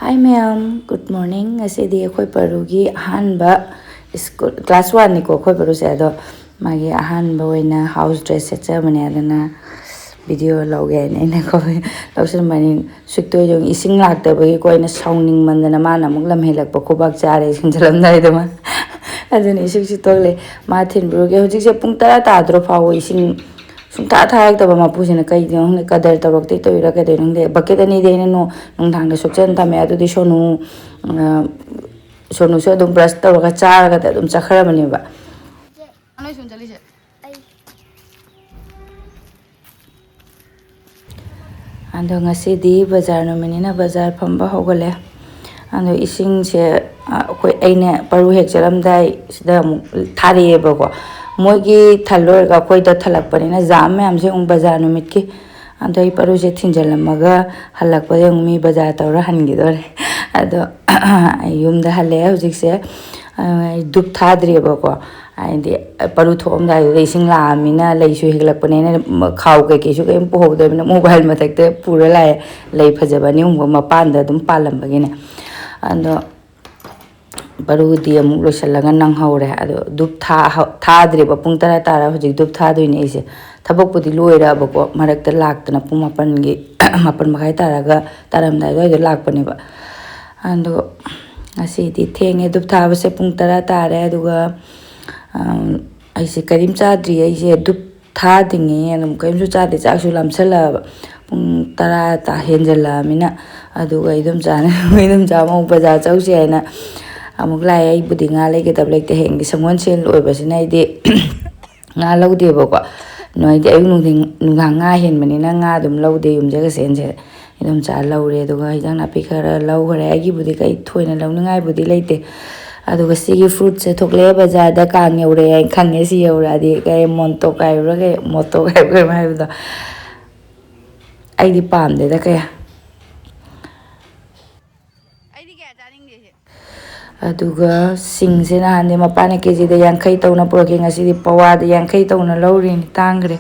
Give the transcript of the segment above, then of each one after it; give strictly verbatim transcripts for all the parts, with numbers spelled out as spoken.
Hi ꯃꯌꯥꯝ, good morning. ꯉꯁꯤꯗꯤ ꯑꯩꯈꯣꯏ ꯄꯔꯨꯒꯤ ꯑꯍꯥꯟꯕ ꯁ꯭ꯀꯨꯜ, ꯀ꯭ꯂꯥꯁ ꯋꯥꯟꯅꯤꯀꯣ ꯑꯩꯈꯣꯏ ꯄꯔꯨꯁꯦ, ꯑꯗꯣ ꯃꯥꯒꯤ ꯑꯍꯥꯟꯕ ꯑꯣꯏꯅ ꯍꯥꯎꯁ ꯗ꯭ꯔꯦꯁ ꯁꯦꯠꯆꯕꯅꯦ, ꯑꯗꯨꯅ ꯚꯤꯗꯤꯑꯣ ꯂꯧꯒꯦ ꯍꯥꯏꯅ ꯑꯩꯅꯀꯣ ꯂꯧꯁꯤꯟꯕꯅꯤ꯫ ꯁꯨꯛꯇꯣꯏꯗꯣ ꯏꯁꯤꯡ ꯂꯥꯛꯇꯕꯒꯤꯀꯣ ꯑꯩꯅ ꯁꯥꯎꯅꯤꯡꯃꯟꯗꯅ ꯃꯥꯅ ꯑꯃꯨꯛ ꯂꯝ ꯍꯦꯜꯂꯛꯄ ꯈꯨꯕꯥꯛ ꯆꯥꯔꯦ ꯏꯁꯤꯡ ꯆꯠꯂꯝꯗꯥꯏꯗ ꯃꯥ꯫ ꯑꯗꯨꯅ ꯏꯁꯤꯡ ꯁꯤꯠꯇꯣꯛꯂꯦ꯫ ꯃꯥ ꯊꯤꯟꯕꯤꯔꯨꯒꯦ꯫ ꯍꯧꯖꯤꯛꯁꯦ ꯄꯨꯡ ꯇꯔꯥ ꯇꯥꯗ꯭ꯔꯣ ꯐꯥꯎꯕ ꯏꯁꯤꯡ ꯁꯨꯡꯊꯥ ꯊꯥꯔꯛꯇꯕ ꯃꯄꯨꯁꯤꯅ꯫ ꯀꯩꯒꯤꯅꯣ ꯈꯪꯗꯦ, ꯀꯗꯔ ꯇꯧꯔꯛꯇꯣꯏ ꯇꯧꯔꯤꯔꯥ ꯀꯩꯗꯧꯔꯤꯅꯣ ꯈꯪꯗꯦ꯫ ꯕꯛꯀꯦꯠ ꯑꯅꯤꯗꯤ ꯑꯩꯅ ꯅꯣ-, ꯅꯨꯡꯗꯥꯡꯗ ꯁꯨꯞꯆꯟ ꯊꯝꯃꯦ꯫ ꯑꯗꯨꯗꯤ ꯁꯣꯅꯨ, ꯑ, ꯁꯣꯅꯨꯁꯨ ꯑꯗꯨꯝ ꯕ꯭ꯔꯁ ꯇꯧꯔꯒ ꯆꯥꯔꯒꯗꯤ ꯑꯗꯨꯝ ꯆꯠꯈ꯭ꯔꯕꯅꯦꯕ꯫ ꯅꯣꯏ ꯁꯨꯝ ꯆꯠꯂꯤꯁꯦ? ꯑꯩ ꯑꯗꯣ ꯉꯁꯤꯗꯤ ꯕꯖꯥꯔ ꯅꯨꯃꯤꯠꯅꯤꯅ ꯕꯖꯥꯔ ꯐꯝꯕ ꯍꯧꯒꯠꯂꯦ꯫ ꯑꯗꯣ ꯏꯁꯤꯡꯁꯦ, ꯑ, ꯑꯩꯈꯣꯏ, ꯑꯩꯅ ꯄꯔꯨ ꯍꯦꯛ ꯆꯠꯂꯝꯗꯥꯏ ꯁꯤꯗ ꯑꯃꯨꯛ ꯊꯥꯔꯛꯑꯦꯕꯀꯣ꯫ ꯃꯣꯏꯒꯤ ꯊꯜ ꯂꯣꯏꯔꯒ ꯑꯩꯈꯣꯏꯗ ꯊꯜꯂꯛꯄꯅꯤꯅ ꯖꯥꯝ ꯃꯌꯥꯝꯁꯦ ꯑꯃꯨꯛ ꯕꯖꯥꯔ ꯅꯨꯃꯤꯠꯀꯤ꯫ ꯑꯗꯣ ꯑꯩ ꯄꯔꯨꯁꯦ ꯊꯤꯟꯖꯜꯂꯝꯃꯒ ꯍꯜꯂꯛꯄꯗ ꯑꯃꯨꯛ ꯃꯤ ꯕꯖꯥꯔ ꯇꯧꯔ ꯍꯟꯈꯤꯗꯣꯔꯦ꯫ ꯑꯗꯣ ꯑꯩ ꯌꯨꯝꯗ ꯍꯜꯂꯛꯑꯦ ꯍꯧꯖꯤꯛꯁꯦ꯫ ꯑ, ꯑꯩ ꯙꯨꯞ ꯊꯥꯗ꯭ꯔꯤꯑꯕꯀꯣ꯫ ꯍꯥꯏꯗꯤ ꯄꯔꯨ ꯊꯣꯛꯑꯝꯗꯥꯏꯗꯨꯗ ꯏꯁꯤꯡ ꯂꯥꯛꯑꯃꯤꯅ ꯂꯩꯁꯨ ꯍꯦꯛꯂꯛꯄꯅꯤꯅ ꯈꯥꯎ ꯀꯩꯀꯩꯁꯨ ꯀꯔꯤꯝ ꯄꯨꯍꯧꯗꯕꯅꯤꯅ ꯃꯣꯕꯥꯏꯜ ꯃꯊꯛꯇ ꯄꯨꯔ ꯂꯥꯛꯑꯦ꯫ ꯂꯩ ꯐꯖꯕ ꯑꯅꯤ ꯑꯍꯨꯝꯒ ꯃꯄꯥꯟꯗ ꯑꯗꯨꯝ ꯄꯥꯜꯂꯝꯕꯒꯤꯅꯦ꯫ ꯑꯗꯣ ꯄꯔꯨꯗꯤ ꯑꯃꯨꯛ ꯂꯣꯏꯁꯤꯜꯂꯒ ꯅꯪꯍꯧꯔꯦ꯫ ꯑꯗꯣ ꯙꯨꯞ ꯊꯥ-, ꯊꯥꯗ꯭ꯔꯤꯕ ꯄꯨꯡ ꯇꯔꯥ ꯇꯥꯔ ꯍꯧꯖꯤꯛ ꯙꯨꯞ ꯊꯥꯗꯣꯏꯅꯦ ꯑꯩꯁꯦ꯫ ꯊꯕꯛꯄꯨꯗꯤ ꯂꯣꯏꯔꯕꯀꯣ, ꯃꯔꯛꯇ ꯂꯥꯛꯇꯅ ꯄꯨꯡ ꯃꯥꯄꯟꯒꯤ, ꯃꯥꯄꯟ ꯃꯈꯥꯏ ꯇꯥꯔꯒ ꯇꯥꯔꯝꯗꯥꯏ ꯑꯗꯨꯋꯥꯏꯗ ꯂꯥꯛꯄꯅꯦꯕ꯫ ꯑꯗꯣ ꯉꯁꯤꯗꯤ ꯊꯦꯡꯉꯦ꯫ ꯙꯨꯞ ꯊꯥꯕꯁꯦ ꯄꯨꯡ ꯇꯔꯥ ꯇꯥꯔꯦ꯫ ꯑꯗꯨꯒ, ꯑꯝ, ꯑꯩꯁꯦ ꯀꯔꯤꯝ ꯆꯥꯗ꯭ꯔꯤ꯫ ꯑꯩꯁꯦ ꯙꯨꯞ ꯊꯥꯗ꯭ꯔꯤꯉꯩ ꯑꯗꯨꯝ ꯀꯔꯤꯝꯁꯨ ꯆꯥꯗꯦ꯫ ꯆꯥꯛꯁꯨ ꯂꯥꯝꯁꯜꯂꯛꯑꯕ꯫ ꯄꯨꯡ ꯇꯔꯥ ꯇꯥ ꯍꯦꯟꯖꯜꯂꯛꯑꯃꯤꯅ꯫ ꯑꯗꯨꯒ ꯏꯗꯣꯝꯆꯥꯅ, ꯏꯗꯣꯝꯆꯥ ꯑꯃꯨꯛ ꯕꯖꯥꯔ ꯆꯧꯁꯦ ꯍꯥꯏꯅ ꯑꯃꯨꯛ ꯂꯥꯛꯑꯦ꯫ ꯑꯩꯕꯨꯗꯤ ꯉꯥ ꯂꯩꯒꯗꯕ ꯂꯩꯇꯦ, ꯍꯌꯦꯡꯗꯤ ꯁꯪꯒꯣꯜꯁꯦꯟ ꯑꯣꯏꯕꯁꯤꯅ ꯑꯩꯗꯤ ꯉꯥ ꯂꯧꯗꯦꯕꯀꯣ꯫ ꯅꯣꯏꯗꯤ ꯑꯌꯨꯛ ꯅꯨꯡꯊꯤꯟ ꯅꯨꯡꯗꯥꯡ ꯉꯥ ꯍꯦꯟꯕꯅꯤꯅ ꯉꯥ ꯑꯗꯨꯝ ꯂꯧꯗꯦ ꯌꯨꯝꯖꯀꯩꯁꯦꯟꯁꯦ꯫ ꯏꯗꯣꯝꯆꯥ ꯂꯧꯔꯦ, ꯑꯗꯨꯒ ꯍꯤꯟꯖꯥꯡ ꯅꯥꯄꯤ ꯈꯔ ꯂꯧꯈ꯭ꯔꯦ꯫ ꯑꯩꯒꯤꯕꯨꯗꯤ ꯀꯩ ꯊꯣꯏꯅ ꯂꯧꯅꯤꯡꯉꯥꯏꯕꯨꯗꯤ ꯂꯩꯇꯦ꯫ ꯑꯗꯨꯒ ꯁꯤꯒꯤ ꯐ꯭ꯔꯨꯠꯁꯦ ꯊꯣꯛꯂꯛꯑꯦ ꯕꯖꯥꯔꯗ, ꯀꯥꯡ ꯌꯧꯔꯛꯑꯦ ꯍꯥꯏꯅ ꯈꯪꯉꯦ꯫ ꯁꯤ ꯌꯧꯔꯛꯑꯗꯤ ꯀꯩ ꯃꯣꯟꯇꯣꯛ ꯍꯥꯏꯕ꯭ꯔꯥ ꯀꯩ, ꯃꯣꯇꯣꯛ ꯍꯥꯏꯕ꯭ꯔꯥ ꯀꯩꯅꯣꯝ ꯍꯥꯏꯕꯗꯣ꯫ ꯑꯩꯗꯤ ꯄꯥꯝꯗꯦꯗ ꯀꯌꯥ꯫ ꯑꯩꯗꯤ ꯀꯌꯥ ꯆꯥꯅꯤꯡꯗꯦ ꯁꯤ꯫ ꯑꯗꯨꯒ ꯁꯤꯡꯁꯦ ꯅꯍꯥꯟꯗꯤ ꯃꯄꯥꯅ ꯀꯦꯖꯤꯗ ꯌꯥꯡꯈꯩ ꯇꯧꯅ ꯄꯨꯔꯛꯈꯤ, ꯉꯁꯤꯗꯤ ꯄꯋꯥꯗ ꯌꯥꯡꯈꯩ ꯇꯧꯅ ꯂꯧꯔꯤꯅꯤ, ꯇꯥꯡꯈ꯭ꯔꯦ꯫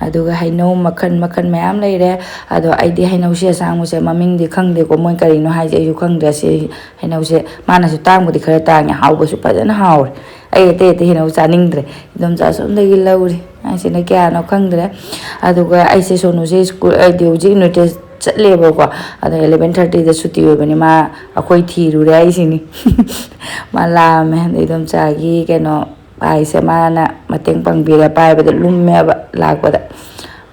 ꯑꯗꯨꯒ ꯍꯩꯅꯧ ꯃꯈꯜ ꯃꯈꯜ ꯃꯌꯥꯝ ꯂꯩꯔꯦ꯫ ꯑꯗꯣ ꯑꯩꯗꯤ ꯍꯩꯅꯧꯁꯦ ꯑꯁꯥꯡꯕꯁꯦ ꯃꯃꯤꯡꯗꯤ ꯈꯪꯗꯦꯀꯣ, ꯃꯣꯏ ꯀꯔꯤꯅꯣ ꯍꯥꯏꯁꯦ ꯑꯩꯁꯨ ꯈꯪꯗ꯭ꯔꯦ꯫ ꯁꯤ ꯍꯩꯅꯧꯁꯦ ꯃꯥꯅꯁꯨ ꯇꯥꯡꯕꯨꯗꯤ ꯈꯔ ꯇꯥꯡꯉꯦ, ꯍꯥꯎꯕꯁꯨ ꯐꯖꯅ ꯍꯥꯎꯔꯦ꯫ ꯑꯩ ꯑꯇꯩ ꯑꯇꯩ ꯍꯩꯅꯧ ꯆꯥꯅꯤꯡꯗ꯭ꯔꯦ, ꯏꯗꯣꯝꯆꯥ ꯁꯣꯝꯗꯒꯤ ꯂꯧꯔꯦ꯫ ꯑꯩꯁꯤꯅ ꯀꯌꯥꯅꯣ ꯈꯪꯗ꯭ꯔꯦ꯫ ꯑꯗꯨꯒ ꯑꯩꯁꯦ ꯁꯣꯅꯨꯁꯦ ꯁ꯭ꯀꯨꯜ, ꯑꯩꯗꯤ ꯍꯧꯖꯤꯛ ꯌꯨꯅꯤꯠ ꯇꯦꯁ ꯆꯠꯂꯦꯕꯀꯣ꯫ ꯑꯗꯣ ꯑꯦꯂꯚꯦꯟ ꯊꯥꯔꯇꯤꯗ ꯁꯨꯇꯤ ꯑꯣꯏꯕꯅꯤ, ꯃꯥ ꯑꯩꯈꯣꯏ ꯊꯤꯔꯨꯔꯦ ꯍꯥꯏꯁꯤꯅꯤ꯫ ꯃꯥ ꯂꯥꯛꯑꯝꯃꯦ꯫ ꯑꯗꯩ ꯏꯗꯣꯝꯆꯥꯒꯤ ꯀꯩꯅꯣ ꯄꯥꯏꯁꯦ ꯃꯥꯅ ꯃꯇꯦꯡ ꯄꯥꯡꯕꯤꯔꯦ, ꯄꯥꯏꯕꯗ ꯂꯨꯝꯃꯦꯕ ꯂꯥꯛꯄꯗ꯫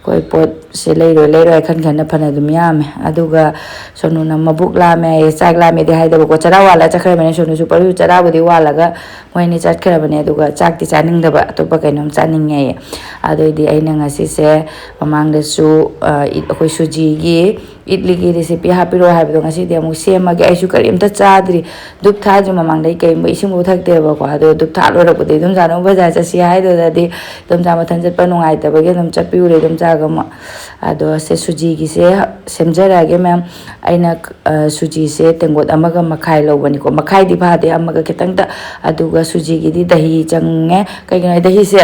ꯑꯩꯈꯣꯏ ꯄꯣꯠꯁꯦ ꯂꯩꯔꯣꯏ ꯂꯩꯔꯣꯏ ꯈꯟ ꯈꯟꯅ ꯐꯅ ꯑꯗꯨꯝ ꯌꯥꯝꯃꯦ꯫ ꯑꯗꯨꯒ ꯁꯣꯅꯨꯅ ꯃꯕꯨꯛ ꯂꯥꯝꯃꯦ ꯍꯥꯏꯌꯦ, ꯆꯥꯛ ꯂꯥꯝꯃꯦꯗꯤ ꯍꯥꯏꯗꯕꯀꯣ, ꯆꯔꯥ ꯋꯥꯜꯂꯒ ꯆꯠꯈ꯭ꯔꯕꯅꯦ꯫ ꯁꯣꯅꯨꯁꯨ ꯄꯔꯨ ꯆꯔꯥꯕꯨꯗꯤ ꯋꯥꯜꯂꯒ ꯃꯣꯏ ꯑꯅꯤ ꯆꯠꯈ꯭ꯔꯕꯅꯦ꯫ ꯑꯗꯨꯒ ꯆꯥꯛꯇꯤ ꯆꯥꯅꯤꯡꯗꯕ, ꯑꯇꯣꯞꯄ ꯀꯩꯅꯣꯝ ꯆꯥꯅꯤꯡꯉꯦ ꯍꯥꯏꯌꯦ꯫ ꯑꯗꯨꯑꯣꯏꯗꯤ ꯑꯩꯅ ꯉꯁꯤꯁꯦ ꯃꯃꯥꯡꯗꯁꯨ, ꯑ, ꯏ-, ꯑꯩꯈꯣꯏ ꯁꯨꯖꯤꯒꯤ ꯏꯗꯂꯤꯒꯤ recipe ꯍꯥꯞꯄꯤꯔꯛꯑꯣ ꯍꯥꯏꯕꯗꯣ ꯉꯁꯤꯗꯤ ꯑꯃꯨꯛ ꯁꯦꯝꯃꯒꯦ꯫ ꯑꯩꯁꯨ ꯀꯔꯤꯝꯇ ꯆꯥꯗ꯭ꯔꯤ꯫ ꯙꯨꯞ ꯊꯥꯗ꯭ꯔꯤ ꯃꯃꯥꯡꯗ ꯑꯩ ꯀꯔꯤꯝꯕ ꯏꯁꯤꯡꯐꯥꯎ ꯊꯛꯇꯦꯕꯀꯣ꯫ ꯑꯗꯣ ꯙꯨꯞ ꯊꯥ ꯂꯣꯏꯔꯛꯄꯗ ꯏꯗꯣꯝꯆꯥꯅ ꯑꯃꯨꯛ ꯕꯖꯥꯔ ꯆꯠꯁꯤ ꯍꯥꯏꯗꯨꯗꯗꯤ ꯏꯗꯣꯝꯆꯥ ꯃꯊꯟ ꯆꯠꯄ ꯅꯨꯡꯉꯥꯏꯇꯕꯒꯤ ꯑꯗꯨꯝ ꯆꯠꯄꯤꯔꯨꯔꯦ ꯏꯗꯣꯝꯆꯥꯒ ꯑꯃꯨꯛ꯫ ꯑꯗꯣ ꯁꯦ ꯁꯨꯖꯤꯒꯤꯁꯦ ꯁꯦꯝꯖꯔꯛꯑꯒꯦ ꯃꯌꯥꯝ꯫ ꯑꯩꯅ, ꯑ, ꯁꯨꯖꯤꯁꯦ ꯇꯦꯡꯀꯣꯠ ꯑꯃꯒ ꯃꯈꯥꯏ ꯂꯧꯕꯅꯤꯀꯣ꯫ ꯃꯈꯥꯏꯗꯤ ꯐꯥꯗꯦ, ꯑꯃꯒ ꯈꯤꯇꯪꯗ꯫ ꯑꯗꯨꯒ ꯁꯨꯖꯤꯒꯤꯗꯤ ꯗꯍꯤ ꯆꯪꯉꯦ꯫ ꯀꯩꯒꯤꯅꯣ ꯍꯥꯏꯗꯤ ꯗꯍꯤꯁꯦ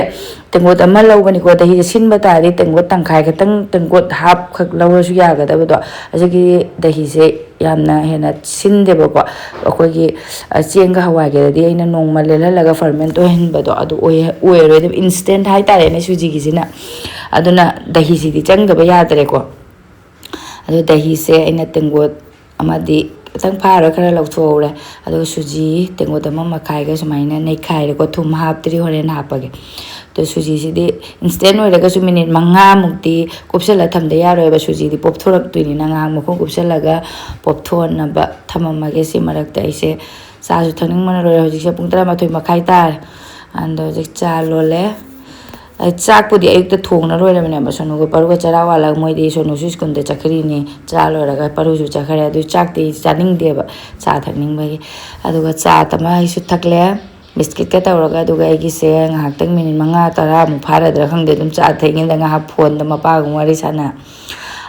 ꯇꯦꯡꯀꯣꯠ ꯑꯃ ꯂꯧꯕꯅꯤꯀꯣ꯫ ꯗꯍꯤꯁꯦ ꯁꯤꯟꯕ ꯇꯥꯔꯗꯤ ꯇꯦꯡꯀꯣꯠ ꯇꯪꯈꯥꯏ ꯈꯛꯇꯪ, ꯇꯦꯡꯀꯣꯠ ꯍꯥꯞ ꯈꯛ ꯂꯧꯔꯁꯨ ꯌꯥꯒꯗꯕꯗꯣ꯫ ꯑꯁꯤꯒꯤ ꯗꯍꯤꯁꯦ ꯌꯥꯝꯅ ꯍꯦꯟꯅ ꯁꯤꯟꯗꯦꯕꯀꯣ꯫ ꯑꯩꯈꯣꯏꯒꯤ, ꯑ, ꯆꯦꯡꯒ ꯍꯋꯥꯏꯒꯗꯗꯤ ꯑꯩꯅ ꯅꯣꯡꯃ ꯂꯦꯜꯍꯜꯂꯒ ferment ꯑꯣꯏꯍꯟꯕꯗꯣ ꯑꯗꯨ ꯑꯣꯏ-, ꯑꯣꯏꯔꯣꯏ꯫ ꯑꯗꯨꯝ instant ꯍꯥꯏꯇꯥꯔꯦꯅꯦ ꯁꯨꯖꯤꯒꯤꯁꯤꯅ꯫ ꯑꯗꯨꯅ ꯗꯍꯤꯁꯤꯗꯤ ꯆꯪꯗꯕ ꯌꯥꯗ꯭ꯔꯦꯀꯣ꯫ ꯑꯗꯨ ꯗꯍꯤꯁꯦ ꯑꯩꯅ ꯇꯦꯡꯀꯣꯠ ꯑꯃꯗꯤ ꯈꯤꯇꯪ ꯐꯥꯔ ꯈꯔ ꯂꯧꯊꯣꯛꯍꯧꯔꯦ꯫ ꯑꯗꯨꯒ ꯁꯨꯖꯤ ꯇꯦꯡꯀꯣꯠ ꯑꯃ ꯃꯈꯥꯏꯒ ꯁꯨꯃꯥꯏꯅ ꯅꯩꯈꯥꯏꯔꯦꯀꯣ꯫ ꯊꯨꯝ ꯍꯥꯞꯇ꯭ꯔꯤ, ꯍꯣꯔꯦꯟ ꯍꯥꯞꯄꯒꯦ꯫ ꯑꯗꯣ ꯁꯨꯖꯤꯁꯤꯗꯤ instant ꯑꯣꯏꯔꯒꯁꯨ ꯃꯤꯅꯤꯠ ꯃꯉꯥꯃꯨꯛꯇꯤ ꯀꯨꯞꯁꯜꯂ ꯊꯝꯗ ꯌꯥꯔꯣꯏꯕ꯫ ꯁꯨꯖꯤꯗꯤ ꯄꯣꯞꯊꯣꯔꯛꯇꯣꯏꯅꯤꯅ ꯉꯥꯏꯍꯥꯛ ꯃꯈꯨꯝ ꯀꯨꯞꯁꯜꯂꯒ ꯄꯣꯞꯊꯣꯛꯅꯕ ꯊꯝꯃꯝꯃꯒꯦ꯫ ꯁꯤ ꯃꯔꯛꯇ ꯑꯩꯁꯦ ꯆꯥꯁꯨ ꯊꯛꯅꯤꯡꯕꯅ ꯂꯣꯏꯔꯦ꯫ ꯍꯧꯖꯤꯛꯁꯦ ꯄꯨꯡ ꯇꯔꯥꯃꯥꯊꯣꯏ ꯃꯈꯥꯏ ꯇꯥꯔꯦ꯫ ꯑꯗꯣ ꯍꯧꯖꯤꯛ ꯆꯥ ꯂꯣꯜꯂꯦ꯫ ꯑꯩ ꯆꯥꯛꯄꯨꯗꯤ ꯑꯌꯨꯛꯇ ꯊꯣꯡꯅ ꯂꯣꯏꯔꯕꯅꯦꯕ꯫ ꯁꯣꯅꯨꯒ ꯄꯔꯨꯒ ꯆꯔꯥ ꯋꯥꯠꯂꯒ ꯃꯣꯏꯗꯤ ꯁꯣꯅꯨꯁꯨ ꯁ꯭ꯀꯨꯜꯗ ꯆꯠꯈ꯭ꯔꯤꯅꯤ, ꯆꯥ ꯂꯣꯏꯔꯒ ꯄꯔꯨꯁꯨ ꯆꯠꯈ꯭ꯔꯦ꯫ ꯑꯗꯨ ꯆꯥꯛꯇꯤ ꯆꯥꯅꯤꯡꯗꯦꯕ, ꯆꯥ ꯊꯛꯅꯤꯡꯕꯒꯤ꯫ ꯑꯗꯨꯒ ꯆꯥ ꯇꯃ ꯑꯩꯁꯨ ꯊꯛꯂꯦ, ꯕꯤꯁꯀꯤꯠꯀ ꯇꯧꯔꯒ꯫ ꯑꯗꯨꯒ ꯑꯩꯒꯤꯁꯦ ꯉꯥꯏꯍꯥꯛꯇꯪ ꯃꯤꯅꯤꯠ ꯃꯉꯥ ꯇꯔꯥꯃꯨꯛ ꯐꯥꯔꯗ꯭ꯔꯥ ꯈꯪꯗꯦ, ꯑꯗꯨꯝ ꯆꯥ ꯊꯛꯏꯉꯩꯗ ꯉꯥꯏꯍꯥꯛ ꯐꯣꯟꯗ ꯃꯄꯥꯒ ꯑꯃꯨꯛ ꯋꯥꯔꯤ ꯁꯥꯟꯅ꯫